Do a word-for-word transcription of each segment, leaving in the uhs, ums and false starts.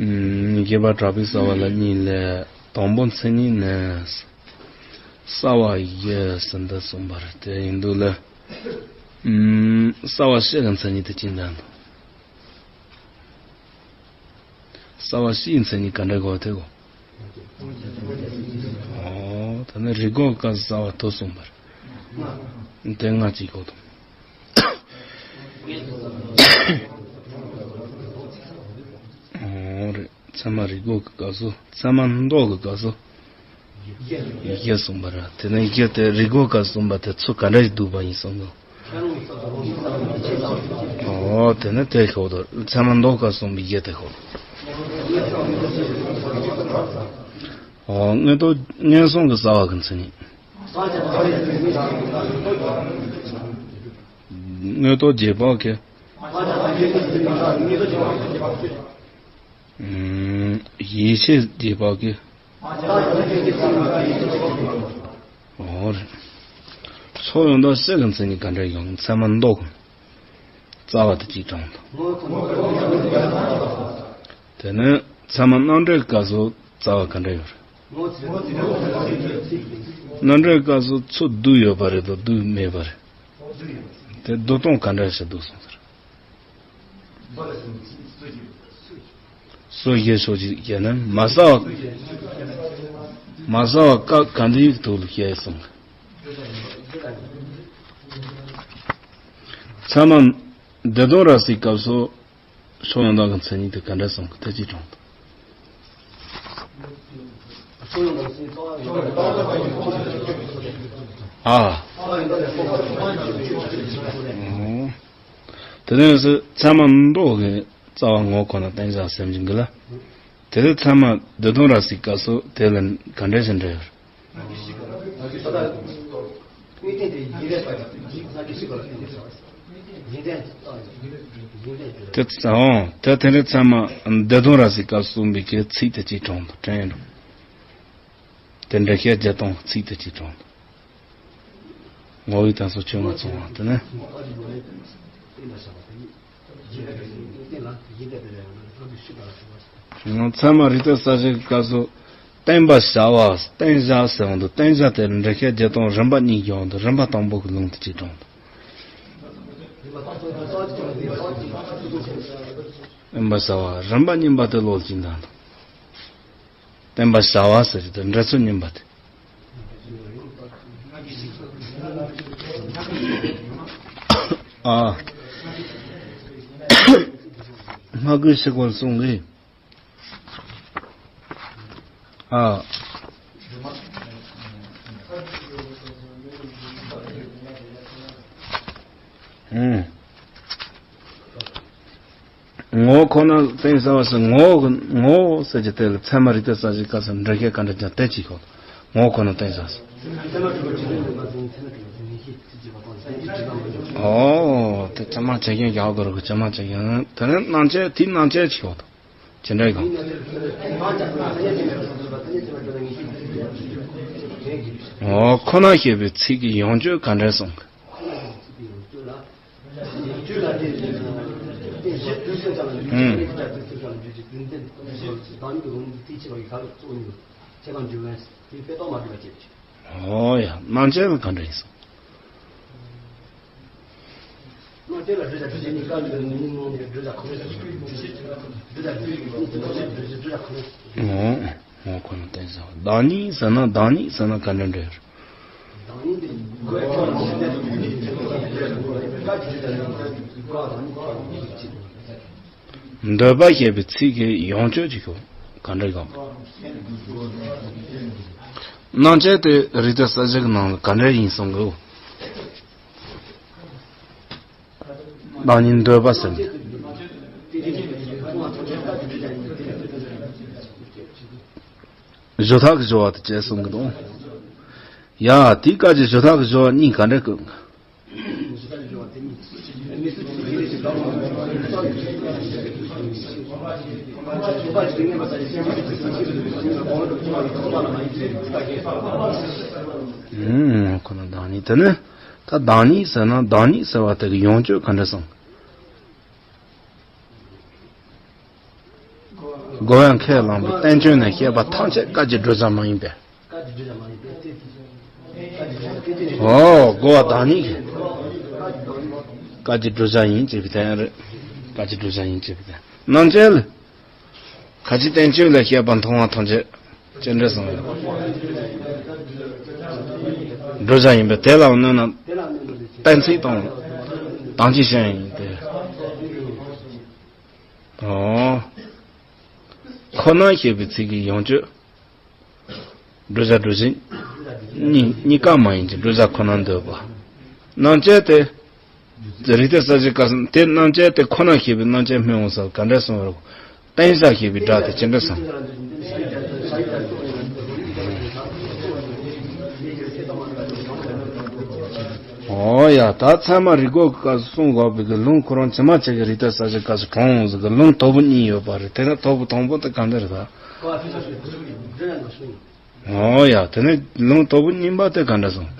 ཨུམ། བརྒྱད་པ་གྲགས་པའི་རྩ་བ་ལ་གཉིས་ལས། དང་པོ་མཚན་ཉིད་ནི། རྩ་བ་བཞི་ཟིན་དུ་གསུངས་པ་རེད། དེ་ཡིན་དུས་ལ། ཨུམ། རྩ་བ་བཞི་གི་མཚན་ཉིད་དེ་ཅི་འདྲ་འདུག་རྩ་བ་བཞིའི་མཚན་ཉིད་ག་འདྲ་གོ་དེ་གོ། ཨོ། ད་ནི་རིགས་གོ་སྐབས་རྩ་བ་དོ་གསུངས་པ་རེད། དེ་ང་གཅིག་གོ་དང་། ཨོ་རེད། ཚད་མ་རིགས་གོ་གི་སྐབས་སུ། ཚད་མ་མདོ་གི་སྐབས་སུ། བཞི་གསུངས་པ་རེད། དེ་ནས་བཞི་དེ་རིགས་གོ་སྐབས་གསུངས་པ་དེ་ཚུར་ག་འདྲ་ཞིག་བསྡུས་པ་ཡིན་གསུངས་འདུག་ཨོ་དེ་ནས་དེ་ཤོག་དོ། ཚད་མ་མདོ་སྐབས་གསུངས་པའི་བཞི་དེ་ཤོག་ཨོ་དངོས་ཐོག་ངན་སོང་གི་རྩ་བ་གི་མཚན་ཉིད། དངོས་ཐོག་རྗེས་དཔག་གི། ཡིད་ཆེས་རྗེས་དཔག་གི། འོ་རེད། ཕྱོགས་ཡོངས་དག་བཞི་གི་མཚན་ཉིད་ག་འདྲ་ཡོང་། ཚད་མ་མདོ་གི་རྩ་བ་དེ་གཅིག་དྲངས་དང་། དེ་ནས་ཚད་མ་རྣམ་འགྲེལ་སྐབས་སུ་རྩ་བ་ག་འདྲ་ཡོད་རེད། རྣམ་འགྲེལ་སྐབས་སུ་ཚུར་བསྡུས་ཡོད་པ་རེད་དང་བསྡུས་མེད་པ་རེད། དེ་བསྡུ་སྟངས་ག་འདྲ་ཞིག་བསྡུས་སོང་ཟེར། སོ་བཞི་ཕྱོགས་ཀྱི་བཤད་ན་མ་ཟ་བ། མ་ཟ་བ་སྐབས་ག་འདྲའི་ཐོག་ལ་བཤད་སོང་། ཚད་མ་འདི་དོན་ར་སའི་སྐབས་སུ་ཕྱོགས་ཡོངས་དག་གི་མཚན་ཉིད་དེ་ག་འདྲ་གསུངས་ཀྱི་དེ་ཅིག་དྲངས་དང་། ཨ། དེ་ནས་སུ་ཚད་མ་མདོ་གི་རྩ་བ་ངོ་བོ་ཁོ་ན་བསྟན་བཞག་སེམས་ཅན་གི་ལ། དེ་ལས་ཚད་མ་འདི་དོན་ར་སའི་སྐབས་སུ་དེ་ལ་ག་འདྲ་ཞིག་འདྲ་ཡོད། དེ་ཚ་འོང་དེ་དེ་ནས་ཚད་མ་འདི་དོན་ར་སའི་སྐབས་སུ་གསུངས་པའི་གི་ཚིག་དེ་གཅིག་དྲངས་དང་དྲན་ཡོད་འགྲོ། དེ་འདྲ་བཤད་རྒྱུ་དང་ཚིག་དེ་གཅིག་དྲངས་དང་། ངོ་བོའི་དོན་སོགས་ཆོས་ལྔ་ཚང་བ་དེ་ནི། ཚད་མ་རིགས་གཏེར་གསལ་བྱེད་ཀྱི་སྐབས་སུ། བསྟན་པ་བྱ་བ་བསྟན་བྱ་ཟེར་བ་འདུག་བསྟན་བྱ་དེར་འགྲེལ་བཤད་བརྒྱད་སྟོང་རིམ་པ་གཉིས་ཀྱང་འདུག་རིམ་པ་དང་པོ་གི་ལུང་དེ་གཅིག་དྲངས་འདུག་བསྟན་པ་བྱ་བ་རིམ་པ་གཉིས་པ་དེ་ལོག་ཅིག་འདུག་བསྟན་པ་བྱ་བ་ཟེར་གྱི་དེ་འགྲེལ་ཚུལ་གཉིས་པ་དེ། ཨ། སྔགས་ཀྱི་ཕྱི་སྐོར་གསུང་གི། ཨ། ཨུམ། ངོ་བོ་ཁོ་ན་བསྟན་བྱ་བ་ཟེར། ངོ་བོ་ངོ་བོ་ཟེར་གྱི་དེ་ལ་ཚད་མ་རིགས་གཏེར་གསལ་བྱེད་སྐབས་སུ་འགྲེལ་བཤད་ག་འདྲ་ཀྱང་དེ་གཅིག་གོ། ངོ་བོ་ཁོ་ན་བསྟན་བྱ་ཟེར། ཨོ་དེ་ཚད་མ་ཆ་རྐྱེན་རྒྱག་དགོས་རེད། ཚད་མ་ཆ་རྐྱེན་དེ་ནི་རྣམ་བཅད་དེའི་རྣམ་བཅད་གཅིག་གོ། ཅི་འདྲ་གོ། ཨོ་ཁོ་ན་ཞེས་པའི་ཚིག་གི་ཡང་གཅོད་ག་འདྲ་གསུངས། ཨོ་ཡ། རྣམ་བཅད་ལ་ག་འདྲ་ཡིན་སོང་། ཨོ། ངོ་ཁོ་ན་བསྟན་བྱ་བ། བདག་ཉིད་ཟེར་ན་བདག་ཉིད་ཟེར་ན་ག་འདྲ་འདྲ་ཡོད། འདོད་པ་ཞེས་པའི་ཚིག་གི་ཡང་གཅོད་ཅིག་གོ། ག་འདྲ་གོ། རྣམ་བཅད་དེ་རིགས་གཏེར་གསལ་བྱེད་ཀྱི་ནང་ལ་ག་འདྲ་ཡིན་གསུང་གི། བདག་ཉིད་འདོད་པ་ཟེར་ནས། ཞུ་དག་གི་སྦྱོར་བ་དེ་བྱས་གསུང་གི་འདུག་ཡ། དེའི་སྐབས་ཀྱི་ཞུ་དག་གི་སྦྱོར་བ་གཉིས་ག་འདྲ་གོ། ཨུམ། ཁོ་ན་བདག་ཉིད་དེ་ནི། ད་བདག་ཉིད་ཟེར་ན་བདག་ཉིད་ཟེར་བ་དེ་གི་ཡང་གཅོད་ག་འདྲ་གསུངས། རྒོལ་བས་ཁས་བླངས་པའི་བསྟན་བཅོས་ནས་བཤད་པ་ཐམས་ཅད་བཀའ་བརྒྱུད་བསྒྲུབ་བྱ་མ་ཡིན་པས། ཨོ། རྒོལ་བ་བདག་ཉིད་ཀྱི་བཀའ་བརྒྱུད་བསྒྲུབ་བྱ་ཡིན་ཅེས་པའི་དོན་རེད། བཀའ་བརྒྱུད་བསྒྲུབ་བྱ་ཡིན་ཅེས་པའི་དོན། རྣམ་བཅད་ལ། ཁ་ཅིག་བསྟན་བཅོས་ལ་བཤད་པ་མཐོང་བ་ཐམས་ཅད་ཅི་འདྲ་གསུངས་ཡོད། བསྒྲུབ་བྱ་ཡིན་པས་དེ་ལ་གནོད་ན་གཏན་ཚིགས་དང་དམ་ཅན་ཤེས་ཡིན་ཏེ། ཨོ། ཁོ་ན་ཞེས་པའི་ཚིག་གི་ཡང་བཅུད། བསྒྲུབ་བྱ་བསྒྲུབ་བྱེད་གཉིས་གཉིས་ཀ་མ་ཡིན་གྱི་བསྒྲུབ་བྱ་ཁོ་ན་འདོད་པ། རྣམ་བཅད་དེ། རིགས་གཏེར་གསལ་བྱེད་སྐབས་སུ་དེ་རྣམ་བཅད་དེ་ཁོ་ན་ཞེས་པའི་རྣམ་བཅད་སྨོས་འོང་ས་ག་འདྲ་གསུངས་པ་རེད། བསྟན་བྱ་ཞེས་པའི་སྒྲ་དེ་ཅི་འདྲ་གསུངས། ཨོ་ཡ། ད་ཚད་མ་རིགས་སྒོ་གི་སྐབས་སུ་གསུང་དགོས་པའི་གི་ལུང་ཁོ་རང་ཇི་མ་ཇི་བཞིན་རིགས་གཏེར་གསལ་བྱེད་སྐབས་སུ་དྲངས་འོང་ཟེར་གི་ལུང་དོད་པོ་གཉིས་ཡོད་པ་རེད། དེ་ན་དོད་པོ་དང་པོ་དེ་ག་འདྲ་རེད་ད། ཨོ་ཡ། དེ་ནས་ལུང་དོད་པོ་གཉིས་པ་དེ་ག་འདྲ་སོང་།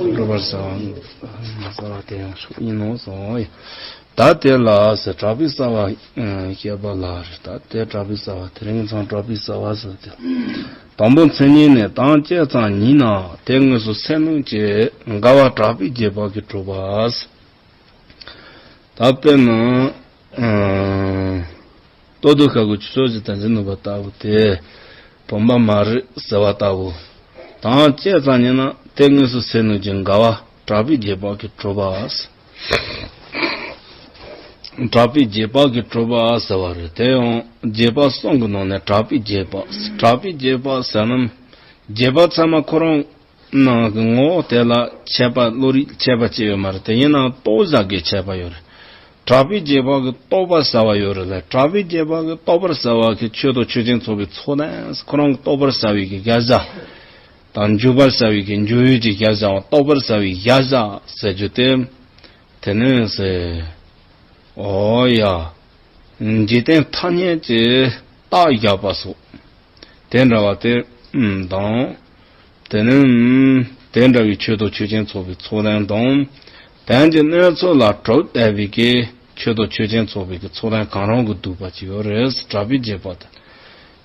སྒྲུབ་པར་བྱ་བ་ཟེར་བ་དེ་ཡང་ཤུགས་ཡིན་ནོ་སོང་ཡ། ད་དེ་ལ་ཟེར་གྲགས་པའི་རྩ་བ་བཤད་པ་ལ་རེད། ད་དེ་གྲགས་པའི་རྩ་བ་དེ་རིང་ཚང་གྲགས་པའི་རྩ་བ་ཟེར་ཏེ། དང་པོ་མཚན་ཉིད་ནས་དང་བཅས་ཙམ་ཉིད་ན་དེ་དངོས་སུ་སེལ་ནུས་ཀྱི་འགལ་བ་གྲགས་པའི་རྗེས་དཔག་གིས་གྲུབ་པ། ད་དཔེར་ན། ཨ། ལྟོ་ལྡིར་ཁ་དགུ་ཆུ་ཕྱོགས་ཀྱི་དོན་བྱེད་ནུས་པ་ལྟ་བུ་དེ། བུམ་པ་མ་རེད་ཟེར་བ་ལྟ་བུ། དང་བཅས་ཙམ་ཉིད་ན་དེ་དངོས་སུ་སེལ་ནུས་ཀྱི་འགལ་བ་གྲགས་པའི་རྗེས་དཔག་གིས་གྲུབ་པ། གྲགས་པའི་རྗེས་དཔག་གིས་གྲུབ་པ་ཟེར་བ་རེད། དེ་ཡང་རྗེས་དཔག་གསུམ་གྱི་ནང་ནས་གྲགས་པའི་རྗེས་དཔག་གྲགས་པའི་རྗེས་དཔག་ཟེར་ན། རྗེས་དཔག་ཚད་མ་ཁོ་རང་ནང་གི་ངོ་བོ་དེ་ལ་ཁྱད་པར་བློ་རིག་ཁྱད་པར་ཅི་ཡོད་མ་རེད། དེ་ཡིན་ནའང་རྟོགས་བྱ་གི་ཁྱད་པར་ཡོད་རེད། གྲགས་པའི་རྗེས་དཔག་གི་རྟོགས་པར་བྱ་བ་ཡོད་རེད་ལ། གྲགས་པའི་རྗེས་དཔག་གི་རྟོགས་པར་བྱ་བ་གི་ཆོས་དང་ཆོས་ཅན་ཚོགས་པའི་ཚོགས་དོན་ཁོ་རང་གི་རྟོགས་པར་བྱ་བའི་གི་གཞལ་བྱ་དང་། འཇུག་པར་བྱ་བའི་གི་འཇུག་ཡུལ་གྱི་གཞལ་བྱའམ་རྟོགས་པར་བྱ་བའི་གཞལ་བྱ་ཟེར་རྒྱུ་དེ། དེ་ནས་ཟེར། ཨོ་ཡ། འཇིག་རྟེན་ཐ་སྙད་ཀྱི་རྟགས་བཞག་པ་སོགས། དེ་འདྲ་བ་དེ་དང་། དེ་ནི། དེ་འདྲ་བའི་ཆོས་དང་ཆོས་ཅན་ཚོགས་པའི་ཚོགས་དོན་དང་། དོན་གྱི་གནས་ཚུལ་ལ་གྲུབ་བསྡད་པའི་གི་ཆོས་དང་ཆོས་ཅན་ཚོགས་པའི་གི་ཚོགས་དོན་གང་རུང་གི་འདུས་པ་ཅིག་ཡོད་རེད། གྲགས་པའི་རྗེས་དཔག་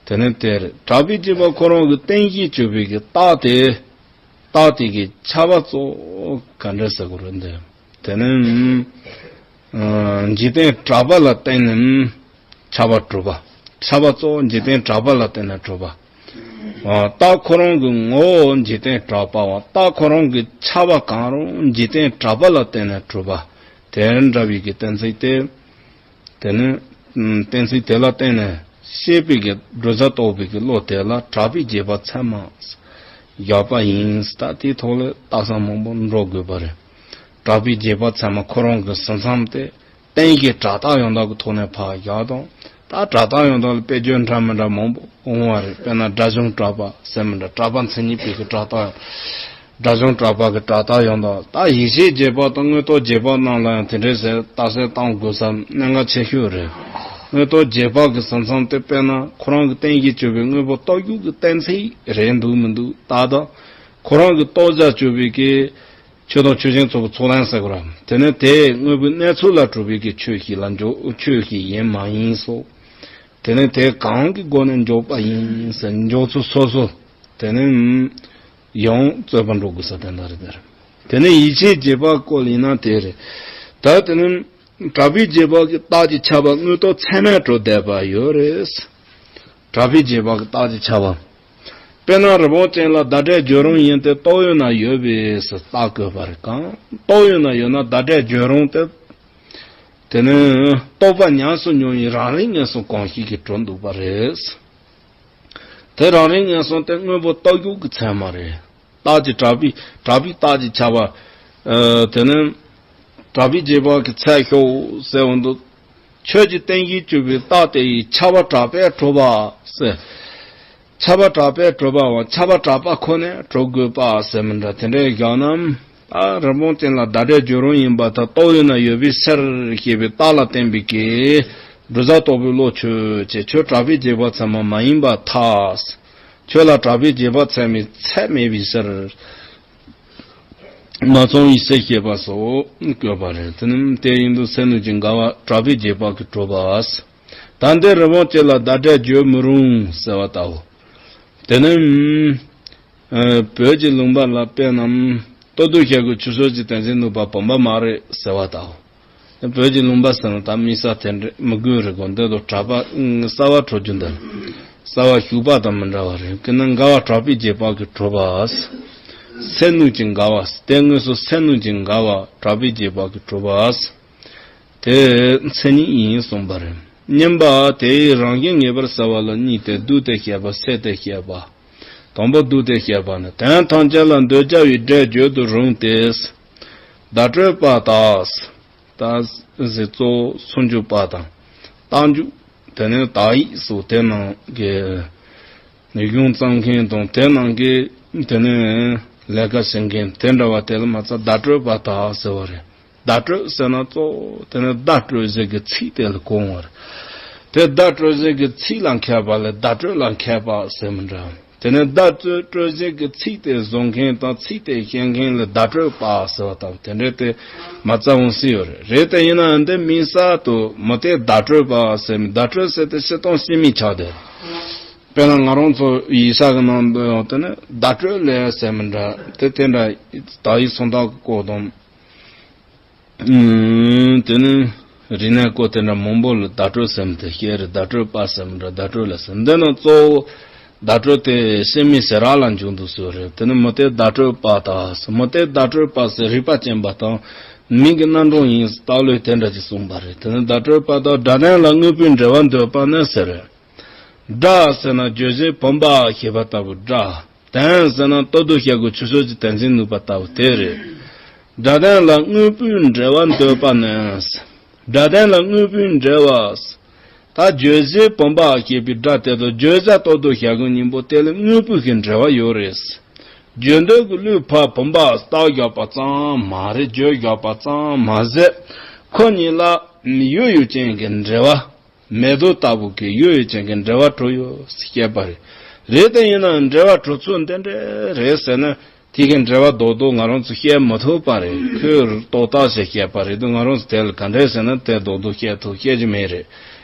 དེ། དེ་ནི་དེ་རེད། གྲགས་པའི་རྗེས་དཔག་ཁོ་རང་གི་རྟེན་གཞི་གཅོད་པའི་གི་རྟགས་དེ། རྟགས་དེ་གི་ཁྱབ་པ་གཙོ་བོ་ག་འདྲ་ཟེར་དགོས་རེད་འདི། དེ་ནི། ཨ། འཇིག་རྟེན་གྲགས་པ་ལ་བརྟེན་ནས་ཁྱབ་པ་གྲུབ་པ། ཁྱབ་པ་གཙོ་བོ་འཇིག་རྟེན་གྲགས་པ་ལ་བརྟེན་ནས་གྲུབ་པ། ཨ། རྟགས་ཁོ་རང་གི་ངོ་བོ་འཇིག་རྟེན་གྲགས་པའམ་རྟགས་ཁོ་རང་གི་ཁྱབ་པ་གང་རུང་འཇིག་རྟེན་གྲགས་པ་ལ་བརྟེན་ནས་གྲུབ་པ། དེ་འདྲ་བའི་གི་གཏན་ཚིགས་དེ། དེ་ནི། ཨ། གཏན་ཚིགས་དེ་ལ་བརྟེན་ནས་བཤད་པའི་གི་བསྒྲུབ་བྱ་རྟོགས་པའི་གི་བློ་དེ་ལ་གྲགས་པའི་རྗེས་དཔག་ཚད་མ་བཞག་པ་ཡིན། ད་དེའི་ཐོག་ལ་རྟགས་གསལ་མང་པོ་འགྲོ་དགོས་པ་རེད། གྲགས་པའི་རྗེས་དཔག་ཚད་མ་ཁོ་རང་གི་ཟིན་མཚམས་དེ་རྟེན་གཞི་སྒྲ་རྟག་ཡང་དག་གི་ཐོག་ནས་ཕར་བཞག་དང་། ད་སྒྲ་རྟག་ཡང་དག་ལ་དཔེ་བརྗོད་འདྲ་མི་འདྲ་མང་པོ་འོང་བ་རེད། དཔེར་ན་སྒྲ་གཞུང་གྲགས་པ་ཟེར་མི་འདྲ། གྲགས་པ་མཚན་ཉིད་པའི་གི་སྒྲ་རྟག་སྒྲ་གཞུང་གྲགས་པ་གི་སྒྲ་རྟག་ཡང་དག་ད་ཡིད་ཆེས་རྗེས་དཔག་དང་དངོས་རྟོགས་རྗེས་དཔག་རྣམས་ལ་ཡང་དེ་འདྲའི་ཟེར་རྟགས་གསལ་གཏང་དགོས་ས་གནད་འགག་ཆེ་ཤོས་རེད། དངོས་རྟོགས་རྗེས་དཔག་གི་ཟིན་མཚམས་དེ་དཔེར་ན་ཁོ་རང་གི་རྟེན་གཞི་གཅོད་པའི་དངོས་པོ་རྟོགས་རྒྱུ་གི་གཏན་ཚིགས་རེད་འདུག་མི་འདུག་ལྟ་དང་། ཁོ་རང་གི་རྟོགས་བྱ་གཅོད་པའི་གི་ཆོས་དང་ཆོས་ཅན་ཚོགས་པའི་ཚོགས་དོན་ཟེར་དགོས་ར། དེ་ནི་དེ་དངོས་པོའི་གནས་ཚུལ་ལ་གྲུབ་པའི་གི་ཆོས་ཤིག་ལ་འཇོག་ཆོས་ཤིག་ཡིན་མ་ཡིན་སོགས། དེ་ནི་དེ་གང་གི་སྒོ་ནས་འཇོག་པ་ཡིན་ཟེར་འཇོག་ཚུལ་སོ་སོ། དེ་ནི་ཡང་རྩོད་པ་འགྲོ་དགོས་ས་དེ་འདྲ་རེད་དེ་རེད། དེ་ནི་ཡིད་ཆེས་རྗེས་དཔག་སྐོར་ཡིན་ན་དེ་རེད། ད་དེ་ནི་གྲགས་པའི་རྗེས་དཔག་གི་རྟགས་ཀྱི་ཁྱབ་པ་དངོས་རྟོགས་ཚད་མས་གྲུབ་བསྡད་པ་ཡོད་རེད། གྲགས་པའི་རྗེས་དཔག་གི་རྟགས་ཀྱི་ཁྱབ་པ། དཔེར་ན་རི་བོང་ཅན་ལ་བརྡ་སྤྲོད་བརྗོད་རུང་ཡིན་ཏེ་རྟོགས་ཡོད་ན་ཡོད་པས་ཟེར་རྟགས་བཀོད་པ་རེད་གང་། རྟོགས་ཡོད་ན་ཡོད་ན་བརྡ་སྤྲོད་བརྗོད་རུང་སྟེ། དེ་ནི་རྟོགས་པ་ཉམས་སུ་མྱོང་བའི་རང་རིག་ངན་སོང་གང་ཞིག་གིས་གྲུབ་འདུག་པ་རེད། དེ་རང་རིག་ངན་སོང་དེ་དངོས་པོ་རྟོགས་རྒྱུ་གི་ཚད་མ་རེད། རྟགས་ཀྱི་གྲགས་པའི་གྲགས་པའི་རྟགས་ཀྱི་ཁྱབ་པ། ཨ། དེ་ནི་གྲགས་པའི་རྗེས་དཔག་གི་ཚད་ཤོག་ཟེར་བ་འདུག་ཆོས་ཀྱི་རྟེན་གཞི་གཅོད་པའི་རྟགས་དེ་ཡིས་ཁྱབ་པ་གྲགས་པས་གྲུབ་པ་ཟེར། ཁྱབ་པ་གྲགས་པས་གྲུབ་པའམ་ཁྱབ་པ་གྲགས་པ་ཁོ་ནས་གྲུབ་དགོས་པ་ཟེར་མི་འདྲ་དེ་འདྲའི་བཞག་ན། ད་རི་བོང་ཅན་ལ་བརྡ་སྤྲོད་བརྗོད་རུང་ཡིན་པར་ཐལ། རྟོགས་ཡོད་ན་ཡོད་པའི་ཕྱིར་ཞེས་པའི་རྟགས་ལ་བརྟེན་པའི་གི་བསྒྲུབ་བྱ་རྟོགས་པའི་བློ་ཆོས་ཅན། ཁྱོད་གྲགས་པའི་རྗེས་དཔག་ཚད་མ་མ་ཡིན་པར་ཐལ། ཁྱོད་ལ་གྲགས་པའི་རྗེས་དཔག་ཚད་མའི་ཚད་མེད་པའི་ཕྱིར། མ་ཚང་བའི་སེལ་བྱེད་པ་སོགས་བཀོད་པ་རེད། དེ་ནི་དེ་ཡིན་དུས་སེལ་ནུས་ཀྱི་འགལ་བ་གྲགས་པའི་རྗེས་དཔག་གིས་གྲུབ་པ། ད་འདི་རི་བོང་ཅན་ལ་བརྡ་སྒྲ་བརྗོད་མི་རུང་ཟེར་བ་ལྟ་བུ། དེ་ནི་ཨ་བོད་ཀྱི་ལུང་པ་ལ་དཔེར་ན་ལྟོ་ལྡིར་བྱ་རྒོད་ཆུ་སྲོག་གཅིག་དོན་གཟན་ནུས་པ་བུམ་པ་མ་རེད་ཟེར་བ་ལྟ་བུ། བོད་ཀྱི་ལུང་པ་ཟེར་ན་ད་དམིགས་བསལ་དེ་འདྲ་མི་དགོས་རེད་གོ། འདི་དང་གྲགས་པ་གསར་བ་འཕྲོད་རྒྱུ་འདི་རེད། གསར་བ་ཞུགས་པ་དང་མི་འདྲ་བ་རེད། དེ་ནི་འགལ་བ་གྲགས་པའི་རྗེས་དཔག་གིས་གྲུབ་པ། སེལ་ནུས་ཀྱི་འགལ་བ། དེ་དངོས་སུ་སེལ་ནུས་ཀྱི་འགལ་བ་གྲགས་པའི་རྗེས་དཔག་གིས་གྲུབ་པ། དེ་མཚན་ཉིད་ཡིན་གསུངས་པ་རེད། མཉམ་པ་དེའི་རང་བཞིན་ངེས་པར་གསལ་བ་ལ་གཉིས་ཏེ། བསྡུས་ཏེ་བཤད་པ། བསྲེས་ཏེ་བཤད་པ། དང་པོ་བསྡུས་ཏེ་བཤད་པ་ནི། དོན་ཐམས་ཅད་ལ་འདོད་བྱ་བའི་སྒྲས་བརྗོད་དུ་རུང་སྟེ། བརྡ་སྤྲོད་པ་དག་ད་ཟེར་གཙོ་བོ་སུམ་ཅུ་པ་དང་། རྟགས་འཇུག་དེ་ནས་དག་ཡིག་སོགས་དེ་ནང་གི་གཞུང་བརྩམས་མཁན་དང་དེ་ནང་གི་དེ་ནས་ལས་ཀ་བྱེད་མཁན་དེ་འདྲ་བ་དེ་ལ་མ་ཚད་བརྡ་སྤྲོད་པ་དག་ཟེར་བ་རེད། བརྡ་སྤྲོད་ཟེར་ན་གཙོ་བོ་དེ་ནི་བརྡ་སྤྲོད་བྱེད་ཀྱི་ཚིག་དེ་ལ་གོ་དགོས་པ་རེད། དེ་བརྡ་སྤྲོད་བྱེད་ཀྱི་ཚིག་ལ་མཁས་པ་ལས་བརྡ་སྤྲོད་ལ་མཁས་པ་ཟེར་མི་འདྲ། དེ་ནས་བརྡ་སྤྲོད་བྱེད་ཀྱི་ཚིག་དེ་བཟོ་མཁན་དང་ཚིག་དེ་ཤེས་མཁན་ལ་བརྡ་སྤྲོད་པ་ཟེར་བ་དང་དེ་འདྲ་དེ་མ་རྩ་འོང་སྲིད་ཡོད་རེད། རེད་དེ་ཡིན་ནའང་འདི་དམིགས་བསལ་དུ་མུ་སྟེགས་བརྡ་སྤྲོད་པ་ཟེར་མི། བརྡ་སྤྲོད་ཟེར་དེ་སྤྱིར་བཏང་སྤྱི་མིང་ཆགས་བསྡད། དཔེར་ན་ང་རང་ཚོ་ཡིག་ཚགས་ཀྱི་ནང་དུ་ཡང་དེ་ནི་བརྡ་སྤྲོད་ལས་ཟེར་མི་འདྲ་དེ་དེ་འདྲ་དག་ཡིག་སུམ་རྟགས་ཀྱི་སྐོར་དང་། ཨུམ། དེ་ནི་རིག་གནས་སྐོར་དེ་འདྲ་མང་པོ་ལ་བརྡ་སྤྲོད་ཟེར་མི་དེ་བཤད་རེད། བརྡ་སྤྲོད་པ་ཟེར་མི་འདྲ་བརྡ་སྤྲོད་ལ་ཟེར། འདི་ནི་གཙོ་བོ་བརྡ་སྤྲོད་དེ་སྤྱི་མིང་ཟེར་ར་ལ་འཇུག་འདུག་ཟེར་རེད། དེ་ནི་མུ་སྟེགས་བརྡ་སྤྲོད་པ་དག་མུ་སྟེགས་བརྡ་སྤྲོད་པ་ཟེར་རིག་པ་ཅན་པ་དང་མིང་གི་རྣམ་གྲངས་ཡིན་སྟག་ལོས་དེ་འདྲ་ཅིག་གསུངས་པ་རེད། དེ་ནི་བརྡ་སྤྲོད་པ་དག་སྒྲ་དོན་ལ་དངོས་པོའི་འབྲེལ་བ་འདོད་པ་ནི་ཟེར། སྒྲ་ཟེར་ན་བརྗོད་བྱའི་བུམ་པ་ཞེས་པ་ལྟ་བུ་སྒྲ། དོན་ཟེར་ན་ལྟོ་ལྡིར་བྱ་རྒོད་ཆུ་སྲོག་གཅིག་དོན་གཟན་ནུས་པ་ལྟ་བུ་དེ་རེད། སྒྲ་དོན་ལ་དངོས་པོའི་འབྲེལ་བ་འདོད་པ་ནི། སྒྲ་དོན་ལ་དངོས་པོའི་འབྲེལ་བ། ད་བརྗོད་བྱའི་བུམ་པ་ཞེས་པའི་སྒྲ་དེ་དང་བརྗོད་བྱ་ལྟོ་ལྡིར་བྱ་རྒོད་གཉིས་པོ་དེ་ལ་དངོས་པོ་ཞིག་འབྲེལ་བ་ཡོད་རེད། བརྗོད་འདོད་ཀྱི་བློས་ཕར་བུམ་པ་རྟགས་བཞག་པ་ཙམ་མ་རེད། བརྗོད་བཞག་པ་ཙམ་མ་ཟད། ཁོ་གཉིས་ལ་ཡོད་ཡོད་ཅན་གྱི་འབྲེལ་བ། མེ་ཏོག་ལྟ་བུ་གི་ཡོད་ཡོད་ཅན་གྱི་འབྲེལ་བ་གྲུབ་ཡོད་ཟེར་བཤད་པ་རེད། རེད་དེ་ཡིན་ནའང་འབྲེལ་བ་གྲུབ་ཚུལ་འདི་འདྲ་རེད་ཟེར་ན་དེ་གི་འབྲེལ་བ་རྡོག་རྡོག་ང་རང་ཚོ་བཤད་མི་ཐུབ་པ་རེད། ཁོས་རྟོག་བཏགས་ཟེར་བཤད་པ་རེད་དུས་ང་རང་ཚོ་དེ་ལ་ག་འདྲས་ཟེར་ན་དེ་རྡོག་རྡོག་བཤད་ཐུབ་བཤད་རྒྱུ་མེད་རེད།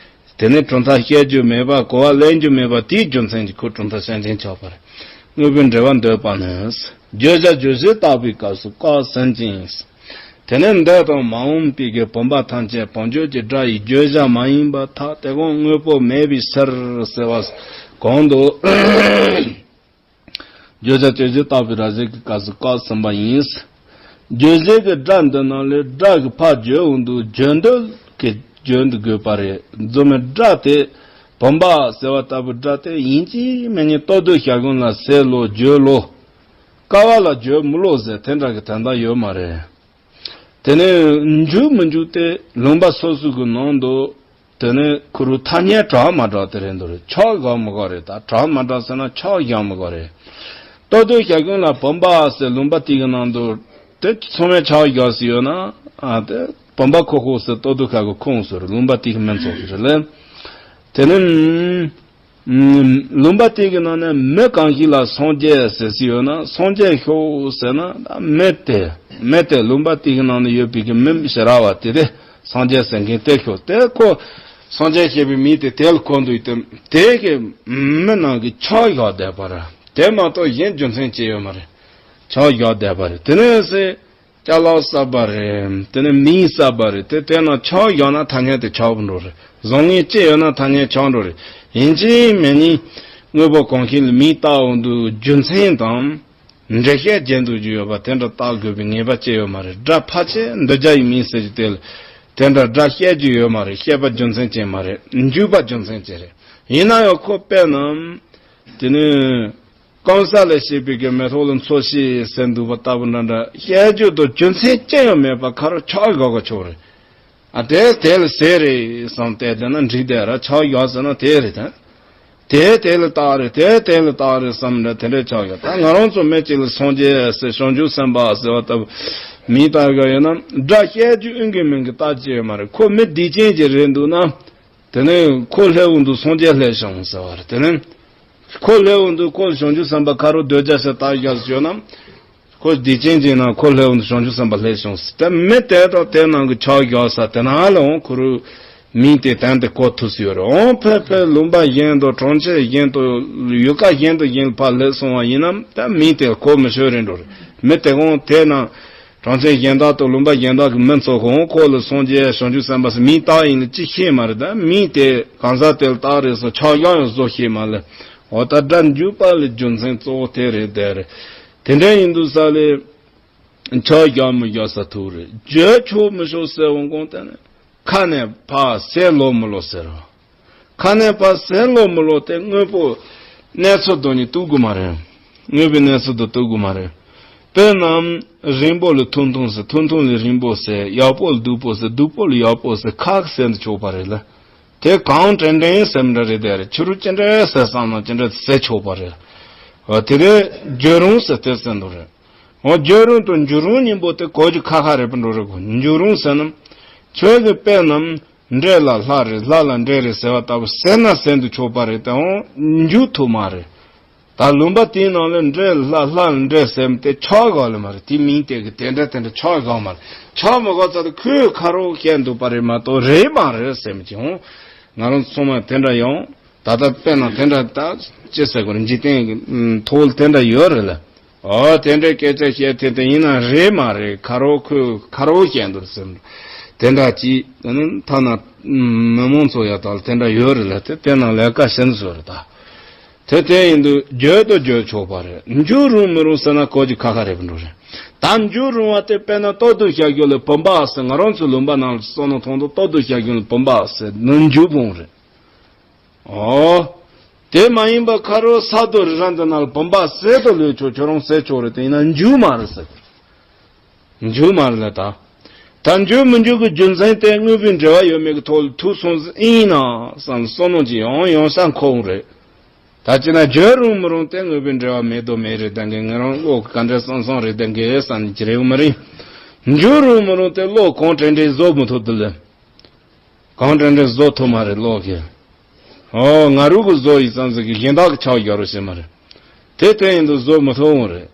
དེ་ནས་གྲུབ་མཐའ་བཤད་རྒྱུ་མེད་པ་གོ་བ་ལེན་རྒྱུ་མེད་པ་དེའི་རྒྱུ་མཚན་གྱིས་ཁོ་གྲུབ་མཐའ་གཞན་ཅན་ཆགས་པ་རེད། དངོས་པོའི་འབྲེལ་བ་འདོད་པ་ནི། བརྗོད་བྱ་རྗོད་བྱེད་བཏགས་པའི་སྐབས་སུ་ཀ་ཟིན་ཅིང་། དེ་ནས་འདས་དང་མ་འོངས་པའི་གི་བུམ་པ་ཐམས་ཅད་བུམ་བརྗོད་ཀྱི་སྒྲ་ཡི་བརྗོད་བྱ་མ་ཡིན་པར་ཐལ། དེ་གང་དངོས་པོ་མེད་པའི་ཕྱིར་ཟེར་བ་གོང་དུ། བརྗོད་བྱ་རྗོད་བྱེད་བཏགས་པའི་སྒྲ་བྱས་ཀྱི་སྐབས་སུ་ཀ་ཟིན་པ་ཡིན། རྗོད་བྱེད་ཀྱི་སྒྲ་འདི་རྣམས་ལས་སྒྲ་གི་ཕར་བརྗོད་འོང་དུས་བརྗོད་འདོད་ཀྱི་བརྗོད་འདོད་དགོས་པ་རེད། རྫུན་མའི་སྒྲ་དེ་བུམ་པ་ཟེར་བ་ལྟ་བུའི་སྒྲ་དེ་ཡིན་གཅིག་མིན་གཉིས་ལྟོ་ལྡིར་བྱ་རྒོད་ལ་ཟེར་ལོ་བརྗོད་ལོ། ཀ་བ་ལ་བརྗོད་མི་ལོ་ཟེར་དེ་འདྲ་གི་དོན་དག་ཡོད་མ་རེད། དེ་ནས་འཇུག་མི་འཇུག་དེ་ལུང་པ་སོ་སོ་གི་ནང་དུ་དེ་ནས་ཁོ་རུ་ཐ་སྙད་གྲགས་མ་གྲགས་དེ་རེད་འདུག་རེད། ཆགས་བཞག་མི་དགོས་རེད། ད་གྲགས་མ་གྲགས་ཟེར་ན་ཆགས་བཞག་མི་དགོས་རེད། ལྟོ་ལྡིར་བྱ་རྒོད་ལ་བུམ་པ་ཟེར་ལུང་པ་དེ་གི་ནང་དུ་དེ་ཚང་མས་ཆགས་བཞག་ཟེར་ཡོད་ན་ཨ་དེ་བུམ་པ་ཁོ་ཁོ་ཟེར་ལྟོ་ལྡིར་བྱ་རྒོད་ཁོ་ཟེར་ལུང་པ་དེ་གི་མིང་ཚོགས་ཟེར་ལེ། དེ་ནས། ལུང་པ་དེ་གི་ནང་ནས་མི་གང་ཞིག་ལ་སངས་རྒྱས་ཟེར་གྱི་ཡོད་ན་སངས་རྒྱས་ཤོག་ཟེར་ན་མི་དེ་མི་དེ་ལུང་པ་དེ་གི་ནང་ནས་ཡོད་པའི་གི་མི་ཞེ་དྲག་པ་དེ་དེ་སངས་རྒྱས་ཟེར་མཁན་དེ་ཤོག་དེ་ཁོ་སངས་རྒྱས་ཞེས་པའི་མིང་དེ་དེ་ལ་གོ་འདུག་དེ་དེ་གི་མི་ནང་གི་ཆགས་བཞག་བསྡད་པ་ར་དེ་མ་གཏོགས་གཞན་རྒྱུ་མཚན་ཅི་ཡོད་མ་རེད། ཆགས་བཞག་བསྡད་པ་རེད། དེ་ནས་སེ། ཅ་ལག་གསར་པ་རེད། དེ་ནས་མིང་གསར་པ་རེད། དེ་དེ་ན་ཆགས་བཞག་ན་ཐ་སྙད་དེ་ཆགས་འགྲོ་རེད། བཟང་ངན་ཅི་ཡོད་ན་ཐ་སྙད་ཆགས་འགྲོ་རེད། ཡིན་གཅིག་མིན་གཉིས་དངོས་པོ་གང་ཞིག་ལ་མིང་བཏགས་འོང་དུས་རྒྱུ་མཚན་དང་འགྲེལ་བཤད་རྒྱན་དུ་བརྗོད་ཡོད་པ་དེ་འདྲ་བཏགས་དགོས་པའི་ངེས་པ་ཅི་ཡོད་མ་རེད། སྒྲ་ཕལ་ཆེར་འདོད་བྱ་ཡི་མིང་ཟེར་གྱི་དེ་ལ་དེ་འདྲ་སྒྲ་བཤད་རྒྱུ་ཡོད་མ་རེད། བཤད་པ་རྒྱུ་མཚན་ཅན་མ་རེད། འཇུག་པ་རྒྱུ་མཚན་ཅན་རེད། ཡིན་ན་ཡང་ཁོ་དཔེར་ན་དེ་ནས། གང་ཟག་ལས་སྐྱེས་པའི་གི་མེ་ཏོག་ལ་འཚོ་ཞིང་ཟེར་འདུག་པ་ལྟ་བུ་འདྲ་འདྲ་བཤད་རྒྱུ་དང་རྒྱུ་མཚན་ཅི་ཡང་མེད་པ་ཁ་རོག་ཆགས་བཞག་གི་ཆོག་རེད། ཨ་དེ་དེ་ལ་ཟེར་རེད་བསམ་བལྟས་བསྡད་ན་འགྲིག་བསྡད་ར་ཆགས་བཞག་ཟེར་ན་དེ་རེད་ད། དེ་དེ་ལ་བཏགས་རེད། དེ་དེ་ལ་བཏགས་རེད་བསམ་འདྲ་དེ་འདྲས་ཆགས་བཞག་ད་ང་རང་ཚོ་མི་གཅིག་ལ་སངས་རྒྱས་ཟེར་བྱང་ཆུབ་སེམས་དཔའ་ཟེར་བ་ལྟ་བུ་མིང་བཏགས་བཞག་ཡོད་ན་སྒྲ་བཤད་རྒྱུ་ཨིན་གི་མིན་གི་རྟགས་ཅི་ཡོད་མ་རེད། ཁོ་མི་སྡིག་ཅན་ཅིག་རེད་འདུག་ན། དེ་ནས་ཁོ་སླེབས་འོང་དུས་སངས་རྒྱས་སླེབས་བྱུང་ཟེར་བ་རེད། དེ་ནས་ཁོ་སླེབས་འོང་དུས་ཁོ་བྱང་ཆུབ་སེམས་དཔའ་ཁ་རོག་འདོད་བྱ་ཟེར་བཏགས་བཞག་ཟེར་ན། ཁོ་སྡིག་ཅན་གྱི་ནང་ཁོ་སླེབས་འོང་དུས་བྱང་ཆུབ་སེམས་དཔའ་སླེབས་བྱུང་ཟེར། ད་མི་དེ་དང་དེ་ནང་གི་ཕྱག་རྒྱག་ས་དེ་ན་ལ་འོང་ཁོ་རུ་མིང་དེ་དོན་དེ་གོ་ཐུབ་སུ་ཡོད་རེད། འོང་ཕེབས་ཕེབས་ལུང་པ་གཞན་དང་གྲོང་ཁྱེར་གཞན་དང་ཡུལ་ཁ་གཞན་དང་གཞན་ལ་ཕར་སླེབས་སོང་བ་ཡིན་ནམ། ད་མིང་དེ་གོ་མི་ཤོད་རེད་འགྲོ་རེད། མི་དེ་འོང་དེ་ན་གྲོང་ཁྱེར་གཞན་དག་དང་ལུང་པ་གཞན་དག་གི་མི་ཚོ་གང་ཁོ་ལ་སངས་རྒྱས་བྱང་ཆུབ་སེམས་དཔའ་ཟེར་མིང་བཏགས་ཡིན་ལ་ཅི་ཤེས་མ་རེད། ད་མིང་དེ་གང་ཟག་དེ་ལ་བཏགས་རེད་ཟེར་ཕྱག་རྒྱ་ཡང་བཟོ་ཤེས་མ་ལ། འོ་ད་སྒྲ་འཇུག་པ་ལ་རྒྱུ་མཚན་གཙོ་བོ་དེ་རེད་དེ་རེད། དེ་འདྲ་ཡིན་དུས་ས་ལས་ཕྱག་རྒྱ་མི་རྒྱ་ས་ཐུག་རེད། བརྗོད་ཆོག་མི་ཆོག་ཟེར་འོང་གོང་དེ་ནས་ཁ་ནས་ཕར་ཟས་ལོག་མི་ལོག་ཟེར་རོ། ཁ་ནས་ཕར་ཟས་ལོག་མི་ལོག་དེ་དངོས་པོ་གནས་ཚུལ་དོན་གཉིས་གཏུག་དགོས་མ་རེད། དངོས་པོའི་གནས་ཚུལ་དུ་གཏུག་དགོས་མ་རེད། དཔེར་ན་རིང་པོ་ལ་ཐུང་ཐུང་ཟེར། ཐུང་ཐུང་ལ་རིང་པོ་ཟེར། ཡག་པོ་ལ་སྡུག་པོ་ཟེར། སྡུག་པོ་ལ་ཡག་པོ་ཟེར། ཁག་ཟེར་འདི་ཆོག་པ་རེད་ལ། དེ་གང་དྲན་དྲན་ཟེར་འདྲ་རེད་དེ་རེད། ཕྱི་རུ་ཅི་འདྲ་ཟེར་བསམ་ན་ཅི་འདྲ་ཟེར་ཆོག་པ་རེད། འོ་དེ་རེད། བརྗོད་རུང་ཟེར་དེ་ཟེར་འདུག་རེད། འོ་བརྗོད་རུང་དང་འཇུག་རུང་གཉིས་པོ་དེ་གོ་རྒྱུ་ཁ་ཁ་རེད་པ་འགྲོ་རེད་གོ། འཇུག་རུང་ཟེར་ན་ཁྱོད་ཀྱི་དཔེ་རྣམས་འདྲེ་ལ་ལྷ་རེད། ལྷ་ལ་འདྲེ་རེད་ཟེར་བ་ལྟ་བུ་ཟེར་ན་ཟེར་འདུག་ཆོག་པ་རེད་དེ་འོང་འཇུག་ཐུབ་མ་རེད། ད་ལུང་པ་དེའི་ནང་ལ་འདྲེ་ལ་ལྷ་ལ་འདྲེ་ཟེར་དེ་ཆགས་དགོས་ལ་མ་རེད། དེ་མིང་དེ་གི་དེ་འདྲ་དེ་འདྲ་ཆགས་དགོས་མ་རེད། ཆགས་མི་དགོས་ཚར་དུ་ཁོས་ཁ་རོག་བཤད་འདུག་པ་རེད་མ་གཏོགས་རེད་མ་རེད་ཟེར་མི་ཅི་འོང་། ང་རང་ཚང་མ་དེ་འདྲ་ཡོང་། ད་ལྟ་དཔེར་ན་དེ་འདྲ་ད་ཅི་ཟེར་དགོས་རེད། འཇིག་རྟེན་གྱི་ཐོག་ལ་དེ་འདྲ་ཡོད་རེད་ལ། ཨོ་དེ་འདྲའི་སྐད་ཆ་བཤད་དེ་དེ་ཡིན་ན་རེད་མ་རེད། ཁ་རོག་ཁོས་ཁ་རོག་བཤད་འདུག་ཟེར། དེ་འདྲ་ཅིག་དེ་ནི་ཐ་ན་མི་མང་ཚོ་ཡ་དག་ལ་དེ་འདྲ་ཡོད་རེད་ལ། དེ་དེ་ནང་ལས་ཀ་བྱེད་བཟོ་རེད་ད། དེ་དེ་ཡིན་དུས་བརྗོད་དུ་བརྗོད་ཆོག་པ་རེད། འཇུག་རུང་མི་རུང་ཟེར་ན་གོ་རྒྱུ་ཁ་ཁ་རེད་པ་འགྲོ་རེད། ད་འཇུག་རུང་བ་དེ་དཔེར་ན་ལྟོ་ལྡུག་བྱ་རྒྱུ་ལ་བུམ་པ་ཟེར། ང་རང་ཚོའི་ལུང་པ་ནང་ལ་བསམ་བློ་ཐོངས་དུས་ལྟོ་ལྡུག་བྱ་རྒྱུ་ལ་བུམ་པ་ཟེར་ནི་འཇུག་བུང་རེད། ཨོ། དེ་མ་ཡིན་པ་ཁ་རོག་ས་རྡོ་རི་ར་འདི་ནང་ལ་བུམ་པ་ཟེར་དུ་ལོས་ཆོག་ཁྱོད་རང་ཟེར་ཆོག་རེད། དེ་ཡིན་ན་འཇུག་མ་རེད་ཟེར། འཇུག་མ་རེད་ལ་ད། ད་འཇུག་མི་འཇུག་གི་རྒྱུ་མཚན་དེ་དངོས་པོའི་འབྲེལ་བ་ཡོད་མེད་ཀྱི་ཐོག་ལ་ཐུག་སོང་ཟིག་ཡིན་ན་བསམ་བསམ་བློ་ཅིག་ཡང་ཡོང་ས་འཁོར་འོང་རེད། ད་ཅི་ན་བརྗོད་རུང་མི་རུང་དེ་དངོས་པོའི་འབྲེལ་བ་མེད་དོ་མེད་རེད་ད་གི། ང་རང་བློ་ག་འདྲ་སང་སང་རེད་ད་གི་བསམ་གྱི་རེད་འོ་མ་རེད། འཇུག་རུང་མི་རུང་དེ་བློ་གང་དྲན་དྲན་བཟོ་མི་ཐུབ་དུ་ལེ། གང་དྲན་དྲན་བཟོ་ཐུབ་མ་རེད་བློ་གི། ཨོ་ང་རུ་གི་བཟོ་ཡི་ཙམ་ཟིག་གི་གཞན་དག་གི་ཆགས་རྒྱག་རོགས་བྱེད་མ་རེད། དེ་དེ་ཡིན་དུ་བཟོ་མི་ཐུབ་འོང་རེད།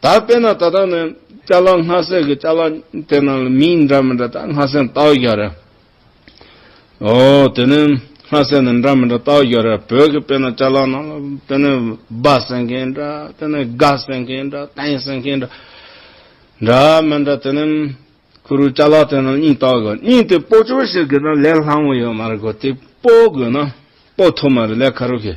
ད་དཔེར་ན་ད་ལྟ་ནི་ཅ་ལག་སྔ་སེ་གི་ཅ་ལག་དེ་ནང་ལ་མིང་འདྲ་མི་འདྲ་ད་སྔ་སེ་བཏགས་ཡོད་རེད། ཨོ་དེ་ནི་སྔ་སེ་ནི་འདྲ་མི་འདྲ་བཏགས་ཡོད་རེད། བོད་ཀྱི་དཔེར་ན་ཅ་ལག་ནང་ལ་དེ་ནི་སྦ་ཟེར་མཁན་འདྲ། དེ་ནི་དགའ་ཟེར་མཁན་འདྲ། བསྟན་ཟེར་མཁན་འདྲ། འདྲ་མི་འདྲ་དེ་ནི་ཁུ་རུ་ཅ་ལག་དེ་ནི་སྙིང་བཏགས་དགོས། སྙིང་དེ་སྤོ་ཆོག་ཞིག་དགོས་ན་ལས་སླ་མོ་ཡོད་མ་རེད་གོ། དེ་སྤོ་དགོས་ན་སྤོ་ཐུབ་མ་རེད། ལས་ཁ་རུ་གི།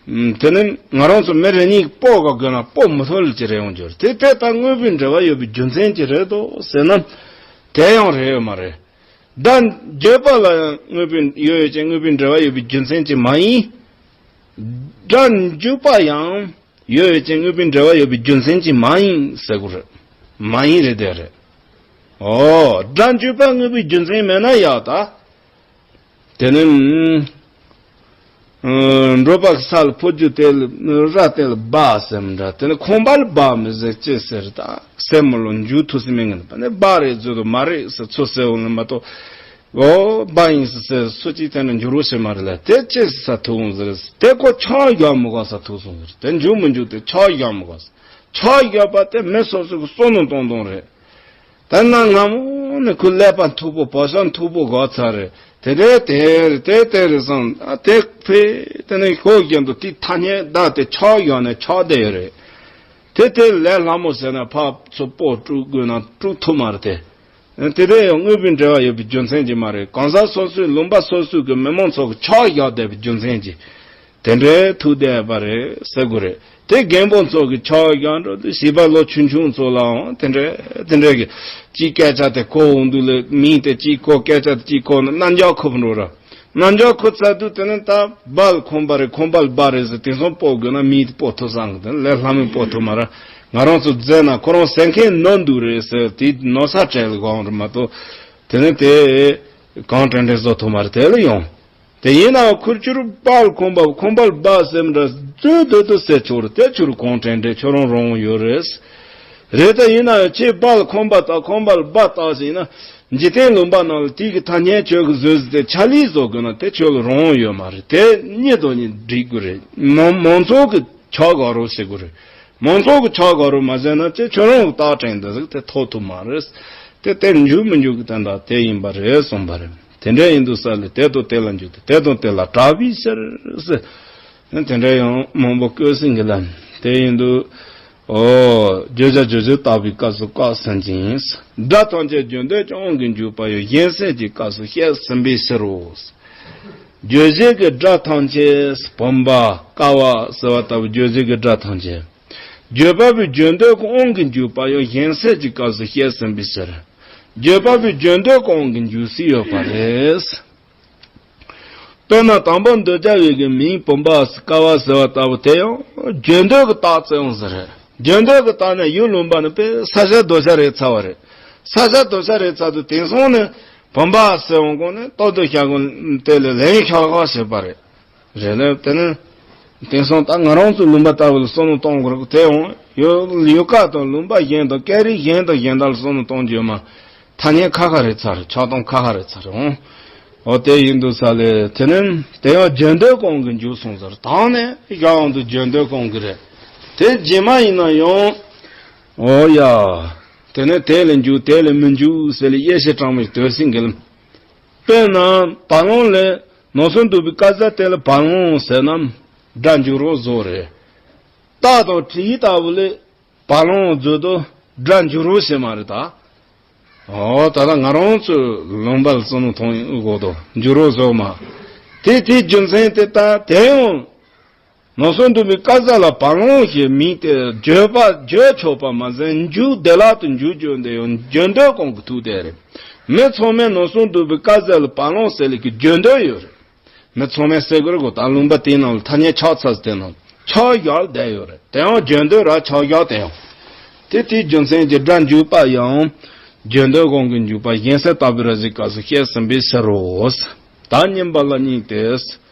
ཨུམ། དེ་ནི་ང་རང་ཚོ་མི་རེ་གཉིས་སྤོ་ག་དགོས་ན་སྤོ་མི་ཐུབ་ལ་ཅི་རེ་ཡོང་རྒྱུ་རེད། དེ་དེ་ལྟར་དངོས་པོའི་འབྲེལ་བ་ཡོད་པའི་རྒྱུ་མཚན་ཅི་རེད་དོ་ཟེར་ན། དེ་ཡང་རེད་ཡོད་མ་རེད། སྒྲ་འཇུག་པ་ལ་ཡང་དངོས་པོའི་ཡོད་ཡོད་ཅན་དངོས་པོའི་འབྲེལ་བ་ཡོད་པའི་རྒྱུ་མཚན་ཅི་མ་ཡིན། སྒྲ་འཇུག་པ་ཡང་ཡོད་ཡོད་ཅན་དངོས་པོའི་འབྲེལ་བ་ཡོད་པའི་རྒྱུ་མཚན་ཅི་མ་ཡིན་ཟེར་དགོས་རེད། མ་ཡིན་རེད་དེ་རེད། ཨོ། སྒྲ་འཇུག་པ་དངོས་པོའི་རྒྱུ་མཚན་མེད་ན་ཡག་ད། དེ་ནི། ཨ། འགྲོ་བ་གི་ས་ལ་འཕོ་རྒྱུ་དེ་ལ་ར་དེ་ལ་སྦ་ཟེར་མི་འདྲ། དེ་ནི་ཁང་པ་ལ་སྦ་མི་ཟེར་ཅི་ཟེར་ད་ཟེར་མི་ལོ་འཇུག་ཐུབ་སེ་མེད་ངེས་ནི་པ་ནི་སྦ་རེད་ཟེར་དུ་མ་རེད་ཟེར་ཚུར་ཟེར་འོང་ལ་མ་གཏོགས། ཨོ་སྦ་ཡིན་ཟེར་ཟེར་སུ་གཅིག་དེ་འདྲ་འགྱུར་བ་ཞིག་མ་རེད་ལ། དེ་ཅི་ཟེར་ཐུབ་འོང་ཟེར། དེ་ཁོ་ཆགས་ཡོད་མི་དགོས་ས་ཐུག་སོང་ཟེར། དེ་འཇུག་མི་འཇུག་དེ་ཆགས་ཡོད་མི་དགོས་ས། ཆགས་ཡོད་པ་དེ་མི་སོ་སོ་གི་བསམ་བློ་གཏོང་གཏོང་རེད། ད་གནའ་སྔ་མོ་ནས་ཁོའི་ཀླད་པ་མཐུག་པོ་བག་ཆགས་མཐུག་པོ་གོ་ཚར་རེད། དེ་འདྲའི་དེ་རེད་དེ་དེ་རེད་བསམ། ཨ་དེ་ཕེ་དེ་ནས་ཤོག་བཞིན་དུ་དེ་ཐ་སྙད་བདག་དེ་ཆགས་ཡོད་ནས་ཆགས་བསྡད་ཡོད་རེད། དེ་དེ་ལས་སླ་མོ་ཟེར་ན་ཕར་ཚུར་སྤོ་དཀྲུག་དགོས་ན་དཀྲུག་ཐུབ་མ་རེད་དེ། དེ་འདྲའི་ཡང་དངོས་པོའི་འབྲེལ་བ་ཡོད་པའི་རྒྱུ་མཚན་གྱིས་མ་རེད། གང་ཟག་སོ་སོའི་ལུང་པ་སོ་སོའི་གི་མི་མང་ཚོ་གི་ཆགས་བཞག་བསྡད་པའི་རྒྱུ་མཚན་གྱིས། དེ་འདྲའི་ཐུག་བསྡད་པ་རེད་ཟེར་དགོས་རེད། དེ་རྒན་པོ་ཚོ་གི་ཆགས་བཞག་འགྲོ་དུས་བྱིས་པ་ལོ་ཆུང་ཆུང་ཚོ་ལའང་དེ་འདྲའི་དེ་འདྲའི་གི་གཅིག་སྐད་ཆ་དེ་གོ་འོང་དུས་ལ་མིང་དེ་གཅིག་གོ་སྐད་ཆ་དེ་གཅིག་གོ་ན་རྣ་འཇགས་ཁུབ་འགྲོ་ར། རྣ་འཇགས་ཁུབ་ཚར་དུས་དེ་ནི་ད་སྦ་ལ་ཁང་པ་རེད་ཁང་པ་ལ་སྦ་རེད་ཟེར་དེང་སང་སྤོ་དགོས་ན་མིང་དེ་སྤོ་ཐུབ་ས་གི་དེ་ལས་སླ་མོས་སྤོ་ཐུབ་མ་ར། ང་རང་ཚོ་རྫས་ན་ཁོ་རང་ཟེར་མཁན་ནོར་འདུག་རེད་ཟེར་དེ་ནོར་ས་བྲལ་ལ་གང་རེད་མ་གཏོགས། དེ་ནི་དེ་གང་དྲན་དྲན་བཟོ་ཐུབ་མ་རེད་དེ་ལ་ཡོང་། དེ་ཡིན་ནའང་ཁུར་ཆུ་རུ་སྦ་ལ་ཁང་པ་ཁང་པ་ལ་སྦ་ཟེར་མི་འདྲ་ཟོས་སྡོད་དུ་ཟེར་ཆོག་རེད། དེ་ཆུ་རུ་གང་དྲན་དྲན་ཁྱོད་རང་རང་ཡོད་རེད། རེད་ད་ཡིན་ནའང་ཁྱེད་སྦ་ལ་ཁང་པ་བཏགས་ཁང་པ་ལ་སྦ་བཏགས་ཟེར་ཡིན་ན་འཇིག་རྟེན་ལུང་པ་ནང་ལ་དེ་གི་ཐ་སྙད་ཁྱོད་ཀྱི་བཟོས་ཟེར་དེ་ཆ་ལིག་བཟོ་དགོས་ན་དེ་ཁྱོད་ལ་རང་ཡོད་མ་རེད། དེ་གཉིས་དང་གཉིས་འགྲིག་དགོས་རེད། མང་མང་ཚོགས་ཀྱི་ཆགས་དགོས་རོགས་ཟེར་དགོས་རེད། མང་ཚོགས་ཀྱི་ཕྱག་ག་རུ་མ་བྱས་ན་ཅི་ཁྱོད་རང་གི་རྟགས་དྲན་འདི་ཟིག་དེ་ཐོབ་ཐུབ་མ་རེད། དེ་དེར་འཇུག་མི་འཇུག་གི་དོན་དག་དེ་ཡིན་པ་རེད་གསུངས་པ་རེད། དེ་འདྲ་ཡིན་དུས་ས་ལས་དེ་དང་དེ་ལ་འཇུག་སྟེ་དེ་དང་དེ་ལ་གྲགས་པའི་ཕྱིར་ཟེར། དེ་འདྲ་ཡང་མང་པོ་བཀོད་ཟིན་གི་ལ། དེ་ཡིན་དུས། ཨོ། བརྗོད་བྱ་རྗོད་བྱེད་བརྟག་པའི་སྐབས་སུ་བཀག་ཟིན་ཅིང་། སྒྲ་ཐམས་ཅད་རྒྱུ་འདོད་ཀྱི་དབང་གིས་འཇུག་པ་ཡང་གཞན་སེལ་གྱི་སྐབས་སུ་བཤད་ཟིན་པའི་ཕྱིར་རོ། རྗོད་བྱེད་ཀྱི་སྒྲ་ཐམས་ཅད་བུམ་པ་ཀ་བ་ཟེར་བ་ལྟ་བུ་རྗོད་བྱེད་ཀྱི་སྒྲ་ཐམས་ཅད། བརྗོད་པ་པོའི་རྒྱུ་འདོད་ཀྱི་དབང་གིས་འཇུག་པ་ཡང་གཞན་སེལ་གྱི་སྐབས་སུ་བཤད་ཟིན་པའི་ཕྱིར། བརྗོད་པ་པོའི་རྒྱུ་འདོད་ཀྱི་དབང་གིས་འཇུག་སྲིད་ཡོད་པ་རེད། དཔེར་ན་དང་པོ་འདོད་བྱ་བའི་གི་མིང་བུམ་པ་ཀ་བ་ཟེར་བ་ལྟ་བུ་དེ་ཡང་རྒྱུ་འདོད་ཀྱི་རྟགས་བརྩི་ཡོང་ཟེར་རེད། རྒྱུ་འདོད་ཀྱི་རྟགས་ནི་ཡུལ་ལུང་པ་ནི་དཔེ་ས་ཆ་རྡོ་ཆ་རེད་ཚ་བ་རེད། ས་ཆ་རྡོ་ཆ་རེད་ཚ་དུས་དེང་སང་ནི་བུམ་པ་ཟེར་འོང་གོང་ནི་ལྟོ་ལྡིར་བྱ་གོང་དེ་ལས་ལན་ཤག་ཤག་བྱེད་པ་རེད། རེད་ལ་དེ་ནི། དེང་སང་ད་ང་རང་ཚོའི་ལུང་པ་ལྟ་བུ་ལ་བསམ་བློ་གཏོང་དགོས་རེད་དེ་འོང་ཡོད་ཡོད་ཀ་དང་ལུང་པ་གཞན་དང་སྐད་རིགས་གཞན་དང་གཞན་དག་ལ་བསམ་བློ་གཏོང་རྒྱུ་མ། ཐ་སྙད་ཁ་ཁ་རེད་ཚར་ཆགས་སྡང་ཁ་ཁ་རེད་ཚར་འོང་། འོ་དེ་ཡིན་དུས་ས་ལས་དེ་ནི་དེ་ཡང་རྒྱུ་འདོད་ཀྱི་དབང་གིས་འཇུག་སོང་ཟེར་དང་ནས་ཡང་དུ་རྒྱུ་འདོད་ཀྱི་དབང་གིས་རེད། དེ་རྗེས་མ་ཡིན་ན་ཡང་། འོ་ཡ། དེ་ནི་དེ་ལས་འཇུག་དེ་ལས་མི་འཇུག་ཟེར་ལས་དབྱེ་ཞིབ་དྲང་མོ་ཞིག་འདོད་སྲིད་འགལ། དཔེར་ན་བ་ལང་ལས་ནང་གསེས་འདུག་པའི་ཀ་ཟ་དེ་ལ་བ་ལང་ཟེར་ན་སྒྲ་འཇུག་རོགས་བཟོ་རེད། རྟགས་དང་བྲིས་ལྟ་བུ་ལས་བ་ལང་བཟོ་དུ་སྒྲ་འཇུག་རོགས་བྱེད་མ་རེད་ད། ཨོ་ད་ལྟ་ང་རང་ཚོའི་ལུང་པ་ལ་བསམ་བློ་གཏོང་དགོས་དོ་འཇུག་རོགས་བཟོ་མ། དེ་དེའི་རྒྱུ་མཚན་དེ་ལྟ་དེ་ཡང་། ནང་གསེས་འདུག་པའི་ཀ་ཟ་ལ་བ་ལང་ཞེས་མིང་དེ་བརྗོད་པ་བརྗོད་ཆོག་པ་མ་ཟད་འཇུག་བདེ་བླག་ཏུ་འཇུག་རྒྱུ་འདི་ཡང་རྒྱུ་འདོད་ཀྱི་དབང་གིས་ཐུག་བསྡད་རེད། མི་ཚང་མས་ནང་གསེས་འདུག་པའི་ཀ་ཟ་ལ་བ་ལང་ཟེར་ལེ་གི་རྒྱུ་འདོད་ཡོད་རེད། མི་ཚང་མས་ཟེར་དགོས་རེད་གོ་ད་ལུང་པ་དེའི་ནང་ལ་ཐ་སྙད་ཆགས་ཚར་དེ་ནང་ཆགས་བཞག་བསྡད་ཡོད་རེད་དེ་ཡང་རྒྱུ་འདོད་ར་ཆགས་བཞག་དེ་ཡང་། དེ་དེའི་རྒྱུ་མཚན་གྱི་སྒྲ་འཇུག་པ་ཡང་། རྒྱུ་འདོད་དབང་གིས་འཇུག་པ་གཞན་སེལ་ལྟ་བུའི་ར་ཟིག་སྐབས་སུ་བཤད་ཟིན་པའི་ཕྱིར་རོ། ད་གཉིས་པ་ལ་གཉིས་ཏེ།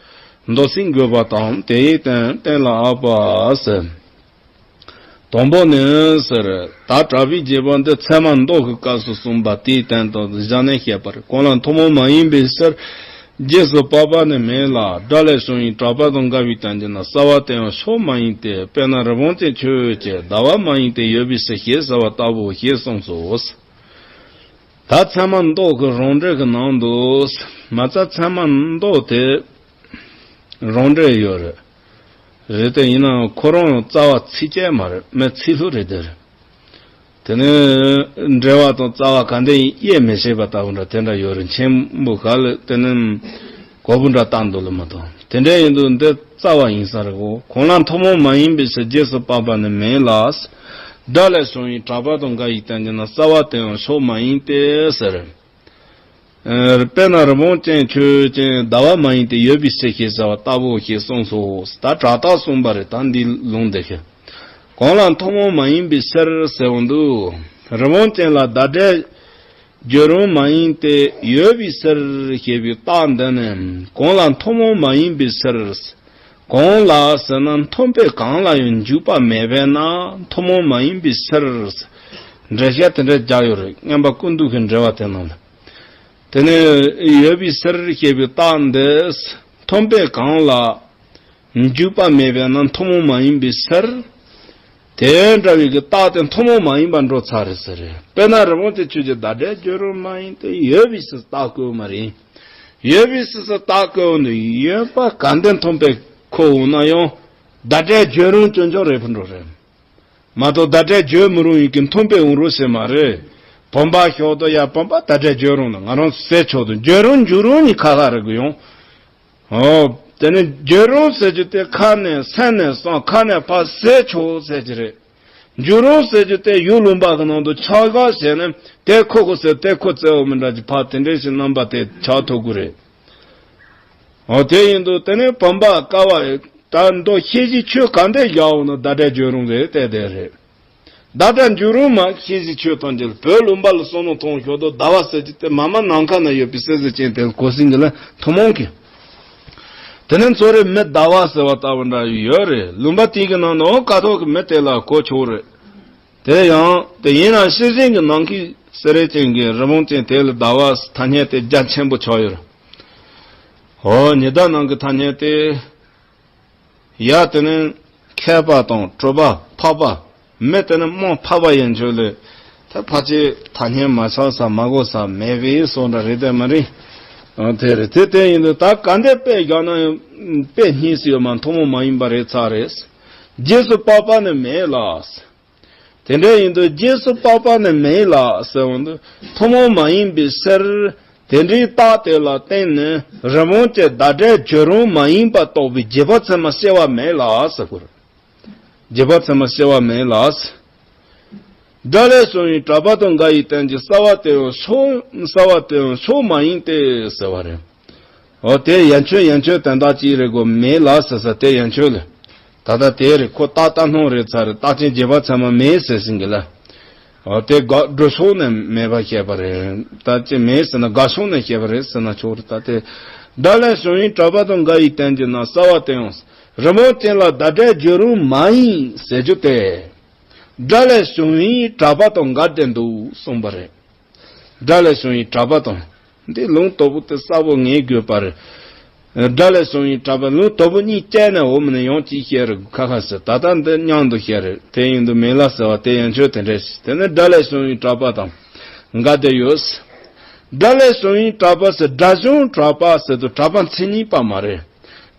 མདོ་སྲིད་འགོད་པ་དང་དེ་ཡི་རྟེན་གཏན་ལ་དབབ་པ་ཟེར། དང་པོ་ནི་ཟེར། ད་གྲགས་པའི་རྒྱས་པ་འདི་ཚད་མ་མདོ་གི་སྐབས་སུ་གསུངས་པ་དེའི་དོན་དུ་བཞག་ནས་བཤད་པ་རེད། གང་ལ་ཐུན་མོང་མ་ཡིན་པའི་ཕྱིར། རྗེས་སུ་དཔག་པ་ནི་མིན་ལ། སྒྲ་ལས་བྱུང་བའི་གྲགས་པ་དང་འགལ་བའི་དོན་གྱིས་ན་རྩ་བ་དེ་ཡང་ཕྱོགས་མ་ཡིན་ཏེ། དཔེར་ན་རི་བོང་ཅན་ཁྱོད་ཀྱིས་ཟླ་བ་མ་ཡིན་ཏེ་ཡོད་པའི་ཕྱིར་ཞེས་བྱ་བ་ལྟ་བུ་ཞེས་གསུངས་སོ། ད་ཚད་མ་མདོ་གི་རང་འགྲེལ་གྱི་ནང་དུ། མ་རྩ་ཚད་མ་མདོ་དེ། རང་འགྲེལ་ཡོད་རེད། རེད་དེ་ཡིན་ནའང་ཁོ་རང་རྩ་བ་ཚིགས་བཅད་མ་རེད་མི་ཚིག་ལྷུག་རེད་དེ་རེད། དེ་ནས་འགྲེལ་བ་དང་རྩ་བ་ག་འདྲ་ཡིན་དབྱེ་མི་ཤེས་པ་ལྟ་བུ་འདྲ་དེ་འདྲ་ཡོད་རེད་མཆན་བུ་ག་ལ་དེ་ནས་གོ་བུ་འདྲ་བཏགས་འདུག་ལ་མ་གཏོགས་དེ་འདྲ་ཡིན་དུས་འདི་རྩ་བ་ཡིན་ས་རེད་གོ་གང་ལ་ཐུན་མོང་མ་ཡིན་པའི་ཕྱིར་རྗེས་སུ་དཔག་པ་ནི་མིན་ལ། སྒྲ་ལས་བྱུང་བའི་གྲགས་པ་དང་འགལ་བའི་དོན་གྱིས་ན་རྩ་བ་དེ་ཡང་ཕྱོགས་མ་ཡིན་ཏེ་ཟེར། དཔེར་ན་རི་བོང་ཅན་ཁྱོད་ཅན་ཟླ་བ་མ་ཡིན་ཏེ་ཡོད་པའི་ཕྱིར་ཞེས་བྱ་བ་ལྟ་བུ་ཞེས་གསུངས་སོ། ད་དྲག་རྟགས་གསུངས་པ་རེད་ད་འདི་ལུང་འདི་ཞེས། གང་ལ་ཐུན་མོང་མ་ཡིན་པའི་ཕྱིར་ཟེར་བ་འདུག་རི་བོང་ཅན་ལ་བརྡ་སྒྲའི་རྒྱུན་རིང་མ་ཡིན་ཏེ་ཡོད་པའི་ཕྱིར་ཞེས་པའི་རྟགས་འདི་ནི་གང་ལ་ཐུན་མོང་མ་ཡིན་པའི་ཕྱིར། གང་ལ་ཟེར་ན་མཐུན་དཔེ་གང་ལ་ཡང་འཇུག་པ་མེད་པས་ན་ཐུན་མོང་མ་ཡིན་པའི་ཕྱིར། འགྲེལ་བཤད་དེ་འདྲ་རྒྱག་ཡོད་རེད་སྙན་པ་ཀུན་བཏུས་ཀྱི་འགྲེལ་བ་དེ་ནང་ལ། དེ་ནས་ཡོད་པའི་ཕྱིར་ཞེས་པའི་རྟགས་འདི། མཐུན་དཔེ་གང་ལ་འཇུག་པ་མེད་པས་ན་ཐུན་མོང་མ་ཡིན་པའི་ཕྱིར། དེ་འདྲ་བའི་གི་རྟགས་དེ་ཐུན་མོང་མ་ཡིན་པ་འགྲོ་ཚར་རེད་ཟེར་རེད། དཔེར་ན་རི་བོང་དེ་ཆོས་ཀྱི་བརྡ་སྒྲའི་རྒྱུན་རིང་མ་ཡིན་ཏེ་ཡོད་པའི་ཕྱིར་རྟགས་བཀོད་མ་རེད། ཡོད་པའི་ཕྱིར་རྟགས་བཀོད་ནས་ཡོད་པ་ག་འདྲ་མཐུན་དཔེ་ཁོ་འོང་ན་ཡང་བརྡ་སྒྲའི་རྒྱུན་རིང་སྐྱོན་ཅོག་རེ་ཕུད་འགྲོ་རེད། མ་གཏོགས་བརྡ་སྒྲའི་རྒྱུན་མི་རིང་ཡིན་གྱི་མཐུན་དཔེ་འོང་རོགས་ཟེར་མ་རེད། བུམ་པ་ཤོག་དོ་ཡ་བུམ་པ་བརྡ་སྒྲའི་རྒྱུན་རིང་ན་ང་རང་ཟེར་ཆོག་དོ་རྒྱུན་རིང་འཇུག་རིང་གཉིས་ཁ་ཁ་རེད་གི་ཡོང་། ཨོ། དེ་ནི་རྒྱུན་རིང་ཟེར་རྒྱུ་དེ་ཁ་ནས་སེམས་ནས་སོང་ཁ་ནས་ཕར་ཟེར་ཆོག་ཟེར་གྱི་རེད། འཇུག་རིང་ཟེར་རྒྱུ་དེ་ཡུལ་ལུང་པ་གི་ནང་དུ་ཆགས་ཞག་བྱས་ནས་དེ་ཁོ་གི་ཟེར་དེ་ཁོ་བཙལ་བ་མི་འདྲ་གྱི་ཕར་དེ་འདྲས་ཞིག་རྣམ་པ་དེ་ཆགས་ཐུབ་ཀྱི་རེད། ཨོ་དེ་ཡིན་དུས་དེ་ནས་བུམ་པ་ཀ་བ་ད་མདོ་ཤེས་བྱའི་ཆོས་ག་འདྲས་བཞག་འོང་ན་བརྡ་སྒྲའི་རྒྱུན་རིང་རེད་དེ་དེ་རེད། བརྡ་སྒྲ་འཇུག་རིང་མ་ཤེས་བྱའི་ཆོས་ཐམས་ཅད་ལ་བོད་ལུང་པ་ལ་བསམ་བློ་ཐོངས་ཞོར་དུ་ཟླ་བ་ཟེར་གྱི་དེ་མ་མ་ནམ་མཁའ་ན་ཡོད་པའི་སྲིད་ཟེར་ཅན་དེ་ལ་གོ་ཟིན་གྱི་ལ་ཐུན་མོང་གི། དེ་ནས་ཚོ་རེ་མི་ཟླ་བ་ཟེར་བ་ལྟ་བུ་འདྲ་ཡོད་རེད་ལུང་པ་དེའི་གི་ནང་ནས་འོ་ཀ་ཐོག་གི་མི་དེ་ལ་གོ་ཆོག་རེད། དེ་ཡང་དེ་ཡིན་ན་ཤེས་བྱའི་གི་ནང་གི་སྲིད་རེད་ཅན་གྱི་རི་བོང་ཅན་དེ་ལ་ཟླ་བ་ཐ་སྙད་དེ་རྒྱ་ཆེན་པོ་ཆགས་ཡོད་རེད། འོ་ཉི་ཟླ་ནང་གི་ཐ་སྙད་དེ། ཡ་དེ་ནི་ མཁས་པ་དང་གྲུབ་པ་འཕགས་པ། མི་དེ་ནི་རྨོངས་འཕགས་པ་ཡན་ཆོད་ལས། ད་ཕལ་ཆེར་ཐ་སྙད་མ་ཆགས་ས་མ་གོ་ས་མེད་པའི་སོགས་འདྲ་རེད་དེ་མ་རེད། ཨ་དེ་རེད། དེ་དེ་ཡིན་དུས་ད་ག་འདྲ་དཔེ་བཞག་ན་ཡང་དཔེ་གཉིས་སུ་ཡོད་མ། ཐུན་མོང་མ་ཡིན་པ་རེད་ཚར་རེད། རྗེས་སུ་དཔག་པ་ནི་མེད་ལ། དེ་འདྲ་ཡིན་དུས་རྗེས་སུ་དཔག་པ་ནི་མེད་ལ་ཟེར་བ་འདི་ཐུན་མོང་མ་ཡིན་པའི་ཕྱིར། དེ་འདྲའི་རྟགས་དེ་ལ་བརྟེན་ནས་རི་བོང་ཅན་བརྡ་སྒྲའི་བརྗོད་རུང་མ་ཡིན་པ་རྟོགས་པའི་རྗེས་དཔག་ཚད་མར་སྐྱེ་བ་མེད་ལ་ཟེར་དགོས་རེད། རྗེས་དཔག་ཚད་མར་སྐྱེ་བ་མེད་ལ། སྒྲ་ལས་བྱུང་བའི་གྲགས་པ་དང་འགལ་བའི་རྟེན་གྱི་སྲ་བ་དེ་ཡང་ཕྱོགས་སྲ་བ་དེ་ཡང་ཕྱོགས་མ་ཡིན་ཏེ་ཟེར་བ་རེད། འོ་དེ་ཡན་ཆོད་ཡན་ཆོད་དོན་དག་ཅིག་རེད་གོ། མེད་ལ་ཟེར་ས་དེ་ཡན་ཆོད་ལ། ད་ལྟ་དེ་རེད། ཁོ་རྟགས་རྟགས་སྣང་རེད་ཚར་རེད། རྟགས་ཅན་རྗེས་དཔག་ཚད་མ་མེད་ཟེར་ཟིན་གི་ལ། འོ་དེ་དགག་སྒྲུབ་ཕྱོགས་ནས་མེད་པར་བཤད་པ་རེད། རྟགས་ཅན་མེད་ཟེར་ན་དགག་ཕྱོགས་ནས་བཤད་པ་རེད་ཟེར་ན་ཆོག་རེད། ད་དེ་སྒྲ་ལས་བྱུང་བའི་གྲགས་པ་དང་འགལ་བའི་རྟེན་གྱི་ན་སྲ་བ་དེ་ཡང་རི་བོང་ཅན་ལ་བརྡ་སྒྲའི་བརྗོད་རུང་མ་ཡིན་ཟེར་རྒྱུ་དེ། སྒྲ་ལས་བྱུང་བའི་གྲགས་པ་དང་འགལ་ཏེ་འདུག་གསུངས་པ་རེད། སྒྲ་ལས་བྱུང་བའི་གྲགས་པ་དང་། འདི་ལུང་དོག་པོ་དེ་གསལ་པོ་ངེས་དགོས་པ་རེད། སྒྲ་ལས་བྱུང་བའི་གྲགས་པ། ལུང་དོག་པོ་གཉིས་བཅད་ནས་འོག་མིན་ནས་ཡང་གཅིག་བཤད་རེད། ཁ་ཁ་ཟེར། ད་ལྟ་འདི་མཉམ་དུ་བཤད་རེད། དེ་ཡིན་དུས་མེད་ལ་ཟེར་བ་དེ་ཡན་ཆོད་དེ་འདྲ་ཞིག་དེ་ནི་སྒྲ་ལས་བྱུང་བའི་གྲགས་པ་དང་འགལ་ཏེ་ཡོད། སྒྲ་ལས་བྱུང་བའི་གྲགས་པ་ཟེར། སྒྲ་བྱུང་གྲགས་པ་ཟེར་དུས་གྲགས་པ་མཚན་ཉིད་པ་མ་རེད།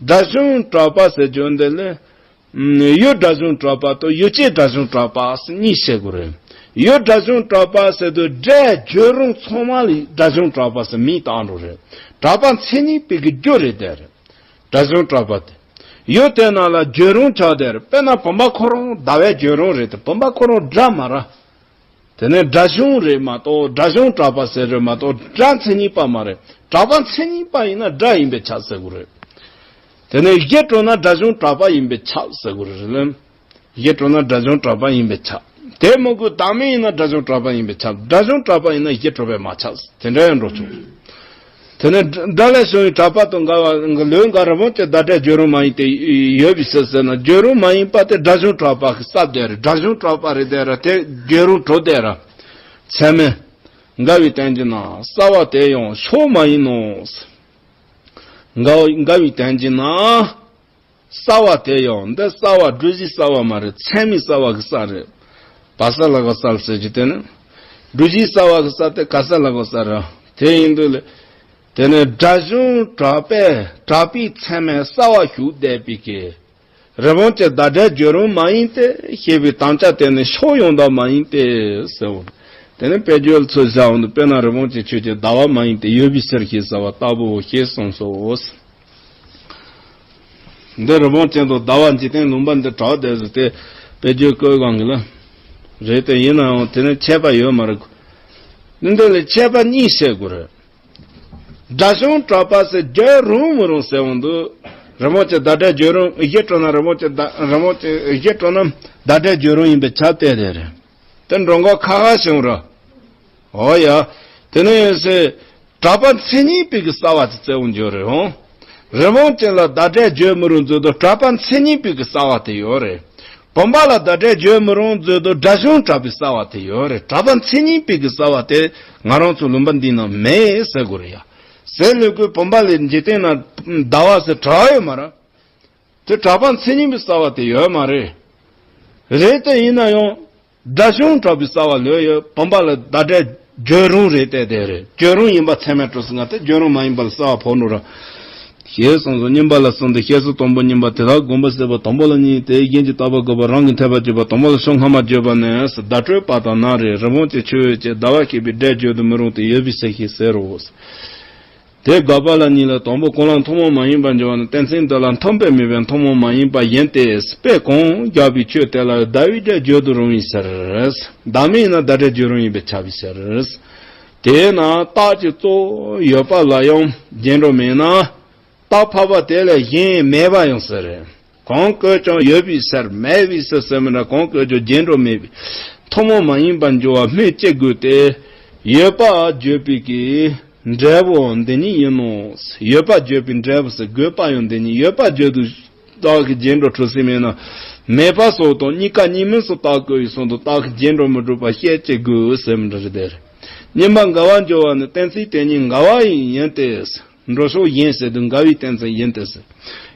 སྒྲ་བྱུང་གྲགས་པ་ཟེར་རྒྱུ་འདི་ལས། ཡུལ་སྒྲ་བྱུང་གྲགས་པ་དང་ཡུལ་ཅན་སྒྲ་བྱུང་གྲགས་པ་ཟེར་གཉིས་བཤད་དགོས་རེད། ཡུལ་སྒྲ་བྱུང་གྲགས་པ་ཟེར་དུས་སྒྲའི་བརྗོད་རུང་ཚང་མ་ལ་སྒྲ་བྱུང་གྲགས་པ་ཟེར་མིང་བཏགས་འགྲོ་རེད། གྲགས་པ་མཚན་ཉིད་པའི་གི་རྒྱུ་རེད་དེ་རེད། སྒྲ་བྱུང་གྲགས་པ་དེ། ཡུལ་དེ་ན་ལ་བརྗོད་རུང་ཆགས་དེ་རེད། དཔེར་ན་བུམ་པ་ཁོ་རང་ཟླ་བའི་བརྗོད་རུང་རེད་དེ། བུམ་པ་ཁོ་རང་སྒྲ་མ་རེད། དེ་ནས་སྒྲ་བྱུང་རེད་མ་གཏོགས་སྒྲ་བྱུང་གྲགས་པ་ཟེར་རེད་མ་གཏོགས་སྒྲ་མཚན་ཉིད་པ་མ་རེད། གྲགས་པ་མཚན་ཉིད་པ་ཡིན་ན་སྒྲ་ཡིན་པས་ཁྱབ་ཟེར་དགོས་རེད། དེ་ནས་གཞི་གྲུབ་ན་སྒྲ་བྱུང་གྲགས་པ་ཡིན་པས་ཁྱབ་ཟེར་དགོས་རེད་ལ། གཞི་གྲུབ་ན་སྒྲ་བྱུང་གྲགས་པ་ཡིན་པས་ཁྱབ། དེ་མོ་གི་བདག་མེད་ཡིན་ན་སྒྲ་བྱུང་གྲགས་པ་ཡིན་པས་ཁྱབ། སྒྲ་བྱུང་གྲགས་པ་ཡིན་ན་གཞི་གྲུབ་པས་མ་ཁྱབ། དེ་འདྲ་ཡང་འགྲོ་ཆོག་དེ་ནས་སྒྲ་ལས་བྱུང་བའི་གྲགས་པ་དང་འགལ་བ་ལུས་འགལ་རི་བོང་ཅན་བརྡ་སྒྲའི་བརྗོད་རུང་མ་ཡིན་ཏེ་ཡོད་པའི་ཕྱིར་ཟེར་ན། བརྗོད་རུང་མ་ཡིན་པ་དེ་སྒྲ་བྱུང་གྲགས་པ་གི་ས་དེ་རེད། སྒྲ་བྱུང་གྲགས་པ་རེད་དེ་ར། དེ་བརྗོད་རུང་གྲུབ་དེ་ར། ཚད་མས། འགལ་བའི་རྟེན་གྱི་ན་སྲ་བ་དེ་ཡང་ཕྱོགས་མ་ཡིན་ནོ། འགལ་འགལ་བའི་རྟེན་གྱི་ན། སྲ་བ་དེ་ཡང་འདི་སྲ་བ་སྒྲུབ་བྱེད་སྲ་བ་མ་རེད། ཚད་མའི་སྲ་བ་གི་ས་རེད། བ་ས་ལ་ག་ས་ལ་ཟེར་གྱི་དེ་ནི། སྒྲུབ་བྱེད་སྲ་བ་གི་ས་དེ་ག་ས་ལ་ག་ས་རེད། དེ་ཡིན་དུས་ལས། དེ་ནི་སྒྲ་བྱུང་གྲགས་པས་གྲགས་པའི་ཚད་མས་སྲ་བ་ཞུགས་བསྡད་པའི་གི། རི་བོང་ཅན་བརྡ་སྒྲའི་བརྗོད་རུང་མ་ཡིན་ཏེ་ཞེས་པའི་དམ་བཅའ་དེ་ནི་ཕྱོགས་ཡོངས་དག་མ་ཡིན་ཏེ་ཟེར་བ། དེ་ནི་དཔེ་བརྗོད་ཚུལ་བྱ་འོང་དུ་དཔེར་ན་རི་བོང་ཅན་ཆོས་ཅན་ཟླ་བ་མ་ཡིན་ཏེ་ཡོད་པའི་ཕྱིར་ཞེས་བྱ་བ་ལྟ་བུའོ་ཞེས་གསུངས་སོ། འདི་རི་བོང་ཅན་དང་ཟླ་བ་འཇིག་རྟེན་ལུང་པ་འདི་གྲགས་བསྡད་ཟེར་ཏེ་དཔེ་བརྗོད་བཀོད་གང་གི་ལ། རེད་དེ་ཡིན་ན་ཡང་དེ་ནི་ཁྱད་པར་ཡོད་མ་རེད། འདི་འདི་ལས་ཁྱད་པར་གཉིས་བཤད་དགོས་རེད། སྒྲ་བྱུང་གྲགས་པ་ཟེར་བརྗོད་རུང་མི་རུང་ཟེར་འོང་དུས། རི་བོང་ཅན་བརྡ་སྒྲའི་བརྗོད་རུང་གཞི་གྲུབ་ན་རི་བོང་ཅན་བརྡ་རི་བོང་ཅན་གཞི་གྲུབ་ན་བརྡ་སྒྲའི་བརྗོད་རུང་ཡིན་པས་ཁྱབ་སྟེ་དེ་རེད། དེ་འགྲོ་འགོག་ཁ་ཁ་བྱུང་ར། འོ་ཡ། དེ་ནས་ཡོད་སའི་གྲགས་པ་མཚན་ཉིད་པའི་གི་རྩ་བ་དེ་བཙལ་འོང་འཇོག་རེད་འོང་། རི་བོང་ཅན་ལ་བརྡ་སྒྲའི་བརྗོད་མི་རུང་མཛོད་དུ་གྲགས་པ་མཚན་ཉིད་པའི་གི་རྩ་བ་དེ་ཡོད་རེད། བུམ་པ་ལ་བརྡ་སྒྲའི་བརྗོད་མི་རུང་མཛོད་དུ་སྒྲ་བྱུང་གྲགས་པའི་རྩ་བ་དེ་ཡོད་རེད། གྲགས་པ་མཚན་ཉིད་པའི་གི་རྩ་བ་དེ་ང་རང་ཚོ་ལུང་པ་འདི་ན་མེད་ཟེར་དགོས་རེད་ཡ། ཟེར་ལས་ཀོས་བུམ་པ་ལས་འཇིག་རྟེན་ན་ཟླ་བ་ཟེར་གྲགས་ཡོད་མ་རེད། དེ་གྲགས་པ་མཚན་ཉིད་པའི་རྩ་བ་དེ་ཡོད་མ་རེད། རེད་དེ་ཡིན་ན་ཡང་། སྒྲ་བྱུང་གྲགས་པའི་རྩ་བ་ལོས་ཡོད། བུམ་པ་ལ་བརྡ་སྒྲའི་བརྗོད་རུང་རེད་དེ་དེ་རེད། བརྗོད་རུང་ཡིན་པ་ཚད་མས་གྲུབ་ཟེར་ང་དེ་བརྗོད་རུང་མ་ཡིན་པ་ལ་རྩ་བ་ཕོག་ནོ་ར། ཞེས་གསུངས་སོ། སྙོམས་པ་ལ་གསུམ་སྟེ་བཤད་ཚུལ་དང་པོ་སྙོམས་པ་དེ་དག་སྒོམ་པ་ཟེར་བ་དང་པོ་ལ་གཉིས་ཏེ་རྒྱན་གྱི་བརྟག་པ་དགོས་པ་རང་གི་འཐད་པ་བརྗོད་པ་དང་པོ་ལ་ཕྱོགས་སྔ་མ་བརྗོད་པ་ནི་བརྡ་སྤྲོད་པ་དང་ན་རེ་རི་བོང་ཅན་ཆོས་ཅན་ཟླ་བ་ཞེས་པའི་སྒྲའི་བརྗོད་དུ་མི་རུང་སྟེ་ཡོད་པའི་ཕྱིར་ཞེས་ཟེར་རོ། དེ་དགག་པ་ལ་གཉིས་ལ་དང་པོ་གང་ལ་ཐུན་མོང་མ་ཡིན་པར་འགྱུར་བ་ནི་གཏན་ཚིགས་འདི་ལ་མཐུན་པས་མིན་པའི་ཐུན་མོང་མ་ཡིན་པ་ཡིན་ཏེ། དཔེ་གང་རྒྱག་པའི་ཆོས་དེ་ལ་ཟླ་བའི་སྒྲ་བརྗོད་དུ་རུང་བའི་ཕྱིར། ཟླ་མེད་ཡིན་ན་ཟླ་སྒྲ་བརྗོད་རུང་ཡིན་པས་ཁྱབ་པའི་ཕྱིར། དེས་ན་རྟགས་ཀྱི་གཙོ་བོ་ཡོད་པ་ལ་ཡང་རྗེས་འགྲོ་མེད་ན། རྟགས་འཕགས་པ་དེ་ལས་གཞན་མེད་པ་ཡང་ཟེར། གང་བཀོད་ཀྱང་ཡོད་པའི་ཕྱིར་མེད་པའི་ཕྱིར་ཟེར་མི་འདྲ། གང་བཀོད་ཀྱང་རྗེས་འགྲོ་མེད་པའི་ཐུན་མོང་མ་ཡིན་པར་འགྱུར་བ་སྨོས་ཅི་དགོས་ཏེ། ཡོད་པ་བརྗོད་པའི་གི་འབྲས་བུ་འདི་ཉིད་ཡིན་ནོ། ཡོད་པ་བརྗོད་པའི་འབྲས་བུ་ཟེར་དགོས་པ་ཡང་འདི་ཉིད། ཡོད་པ་བརྗོད་དུས་རྟགས་ཀྱི་རྗེས་འགྲོ་གྲུབ་ཟིན་མེད་ན། མེད་པ་སོགས་དང་གཉིས་ཀ་གཉིས་མིན་སུ་རྟགས་བཀོད་པའི་གསུང་དུ་རྟགས་ཀྱི་རྗེས་འགྲོ་མི་གྲུབ་པ་བཤད་ཅི་དགོས་ཟེར་མི་འདྲ་རེད་དེ། སྙོམས་པར་འགལ་བར་འགྱུར་བ་ནི་གཏན་ཚིགས་དེ་ཉིད་འགལ་བ་ཡིན་ཏེ། འགྲོ་ཕྱོགས་ཡིན་ཟེར་དུས་འགལ་བའི་གཏན་ཚིགས་ཡིན་ཏེ་ཟེར།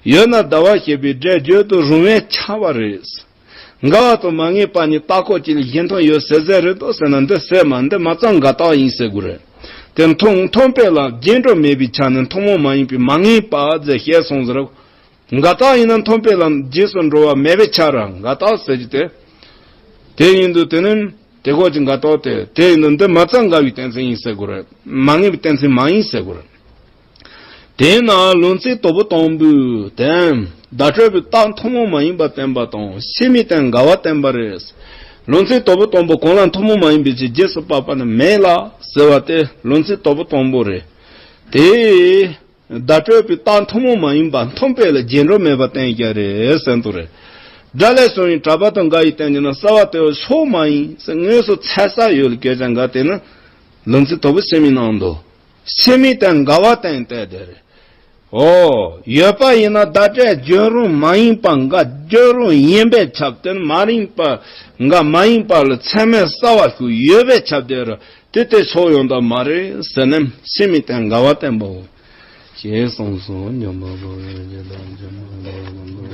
ཡོད་ན་ཟླ་བ་ཞེས་པའི་སྒྲས་བརྗོད་དུ་རུང་བས་ཁྱབ་པ་རེད། འགལ་བ་དང་མ་ངེས་པ་གཉིས་ལྟ་སྐོར་གཅིག་ལ་གཞན་དོན་ཡོད་ཟེར་ཟེར་རེད་དོ་ཟེར་ན། འདི་ཟེར་མ་འདི་མ་ཚང་འགལ་རྟགས་ཡིན་ཟེར་དགོས་རེད། དེ་མཐུན་མཐུན་དཔེ་ལ་རྗེས་འགྲོ་མེད་པའི་ཆ་ནས་ཐུན་མོང་མ་ཡིན་པའི་མ་ངེས་པ་ཟེར་བཤད་སོང་ཟེར། འགལ་རྟགས་ཡིན་ན་མཐུན་དཔེ་ལ་རྗེས་སུ་འགྲོ་བ་མེད་པའི་ཆ་ར་འགལ་རྟགས་ཟེར་གྱི་དེ། དེ་ཡིན་དུས་དེ་ནི་དེ་སྐོར་གྱི་འགལ་རྟགས་དེ་དེ་ཡིན་དུས་འདི་མ་ཚང་འགལ་བའི་གཏན་ཚིགས་ཡིན་ཟེར་དགོས་རེད། མ་ངེས་པའི་གཏན་ཚིགས་མ་ཡིན་ཟེར་དགོས་རེད། དེས་ན་ལུང་ཚིག་དོལ་པོ་དང་པོའི་དོན་བརྡ་སྤྲོད་པའི་རྟགས་ཐུན་མོང་མ་ཡིན་པ་བསྟན་པ་དང་ཕྱི་མའི་དོན་འགལ་བ་བསྟན་པ་རེད། ལུང་ཚིག་དོལ་པོ་དང་པོ་གང་ལ་ཐུན་མོང་མ་ཡིན་པའི་ཕྱིར་རྗེས་སུ་དཔག་པ་ནི་མེད་ལ་ཟེར་བ་དེ་ལུང་ཚིག་དོལ་པོ་དང་པོ་རེད། དེ་བརྡ་སྤྲོད་པའི་རྟགས་ཐུན་མོང་མ་ཡིན་པ་མཐུན་དཔེ་ལ་རྗེས་འགྲོ་མེད་པ་བསྟན་རྒྱུ་རེད་ཟེར་འདུག་རེད། སྒྲ་ལས་བྱུང་བའི་གྲགས་པ་དང་འགལ་བའི་རྟེན་གྱི་ནི་གསལ་བ་དེ་ཕྱོགས་མ་ཡིན་ཟེར་དངོས་སུ་འཚལ་ས་ཡོད་ལ་སྐད་ཆ་འགའ་དེ་ནི་ལུང་ཚིག་དོལ་པོ་ཕྱི་མའི་ནང་དུ། ཕྱི་མའི་དོན་འགལ་བ་བསྟན་ཏེ་དེ་རེད། ཨོ། ཡོད་པ་ཡིན་ན་བརྡ་སྤྲོད་བརྗོད་རུང་མ་ཡིན་པ་འགའ་བརྗོད་རུང་ཡིན་པས་ཁྱབ་སྟེ་མ་རིག་པ་འགའ་མ་ཡིན་པ་ལ་ཚད་མས་གསལ་བ་ཞིག་ཡོད་པས་ཁྱབ་སྟེ་ར་དེ་དེ་ཕྱོགས་ཡོང་ད་མ་རེད་ཟེར་ནས་ཕྱི་མའི་དོན་འགལ་བ་བསྟན་པའོ། ཞེས་གསུངས་སོ། སྙོམས་པར་འབབ་པའི་རྒྱུ་དང་བཅོས་མ་ལ་སོགས་པ་ལ་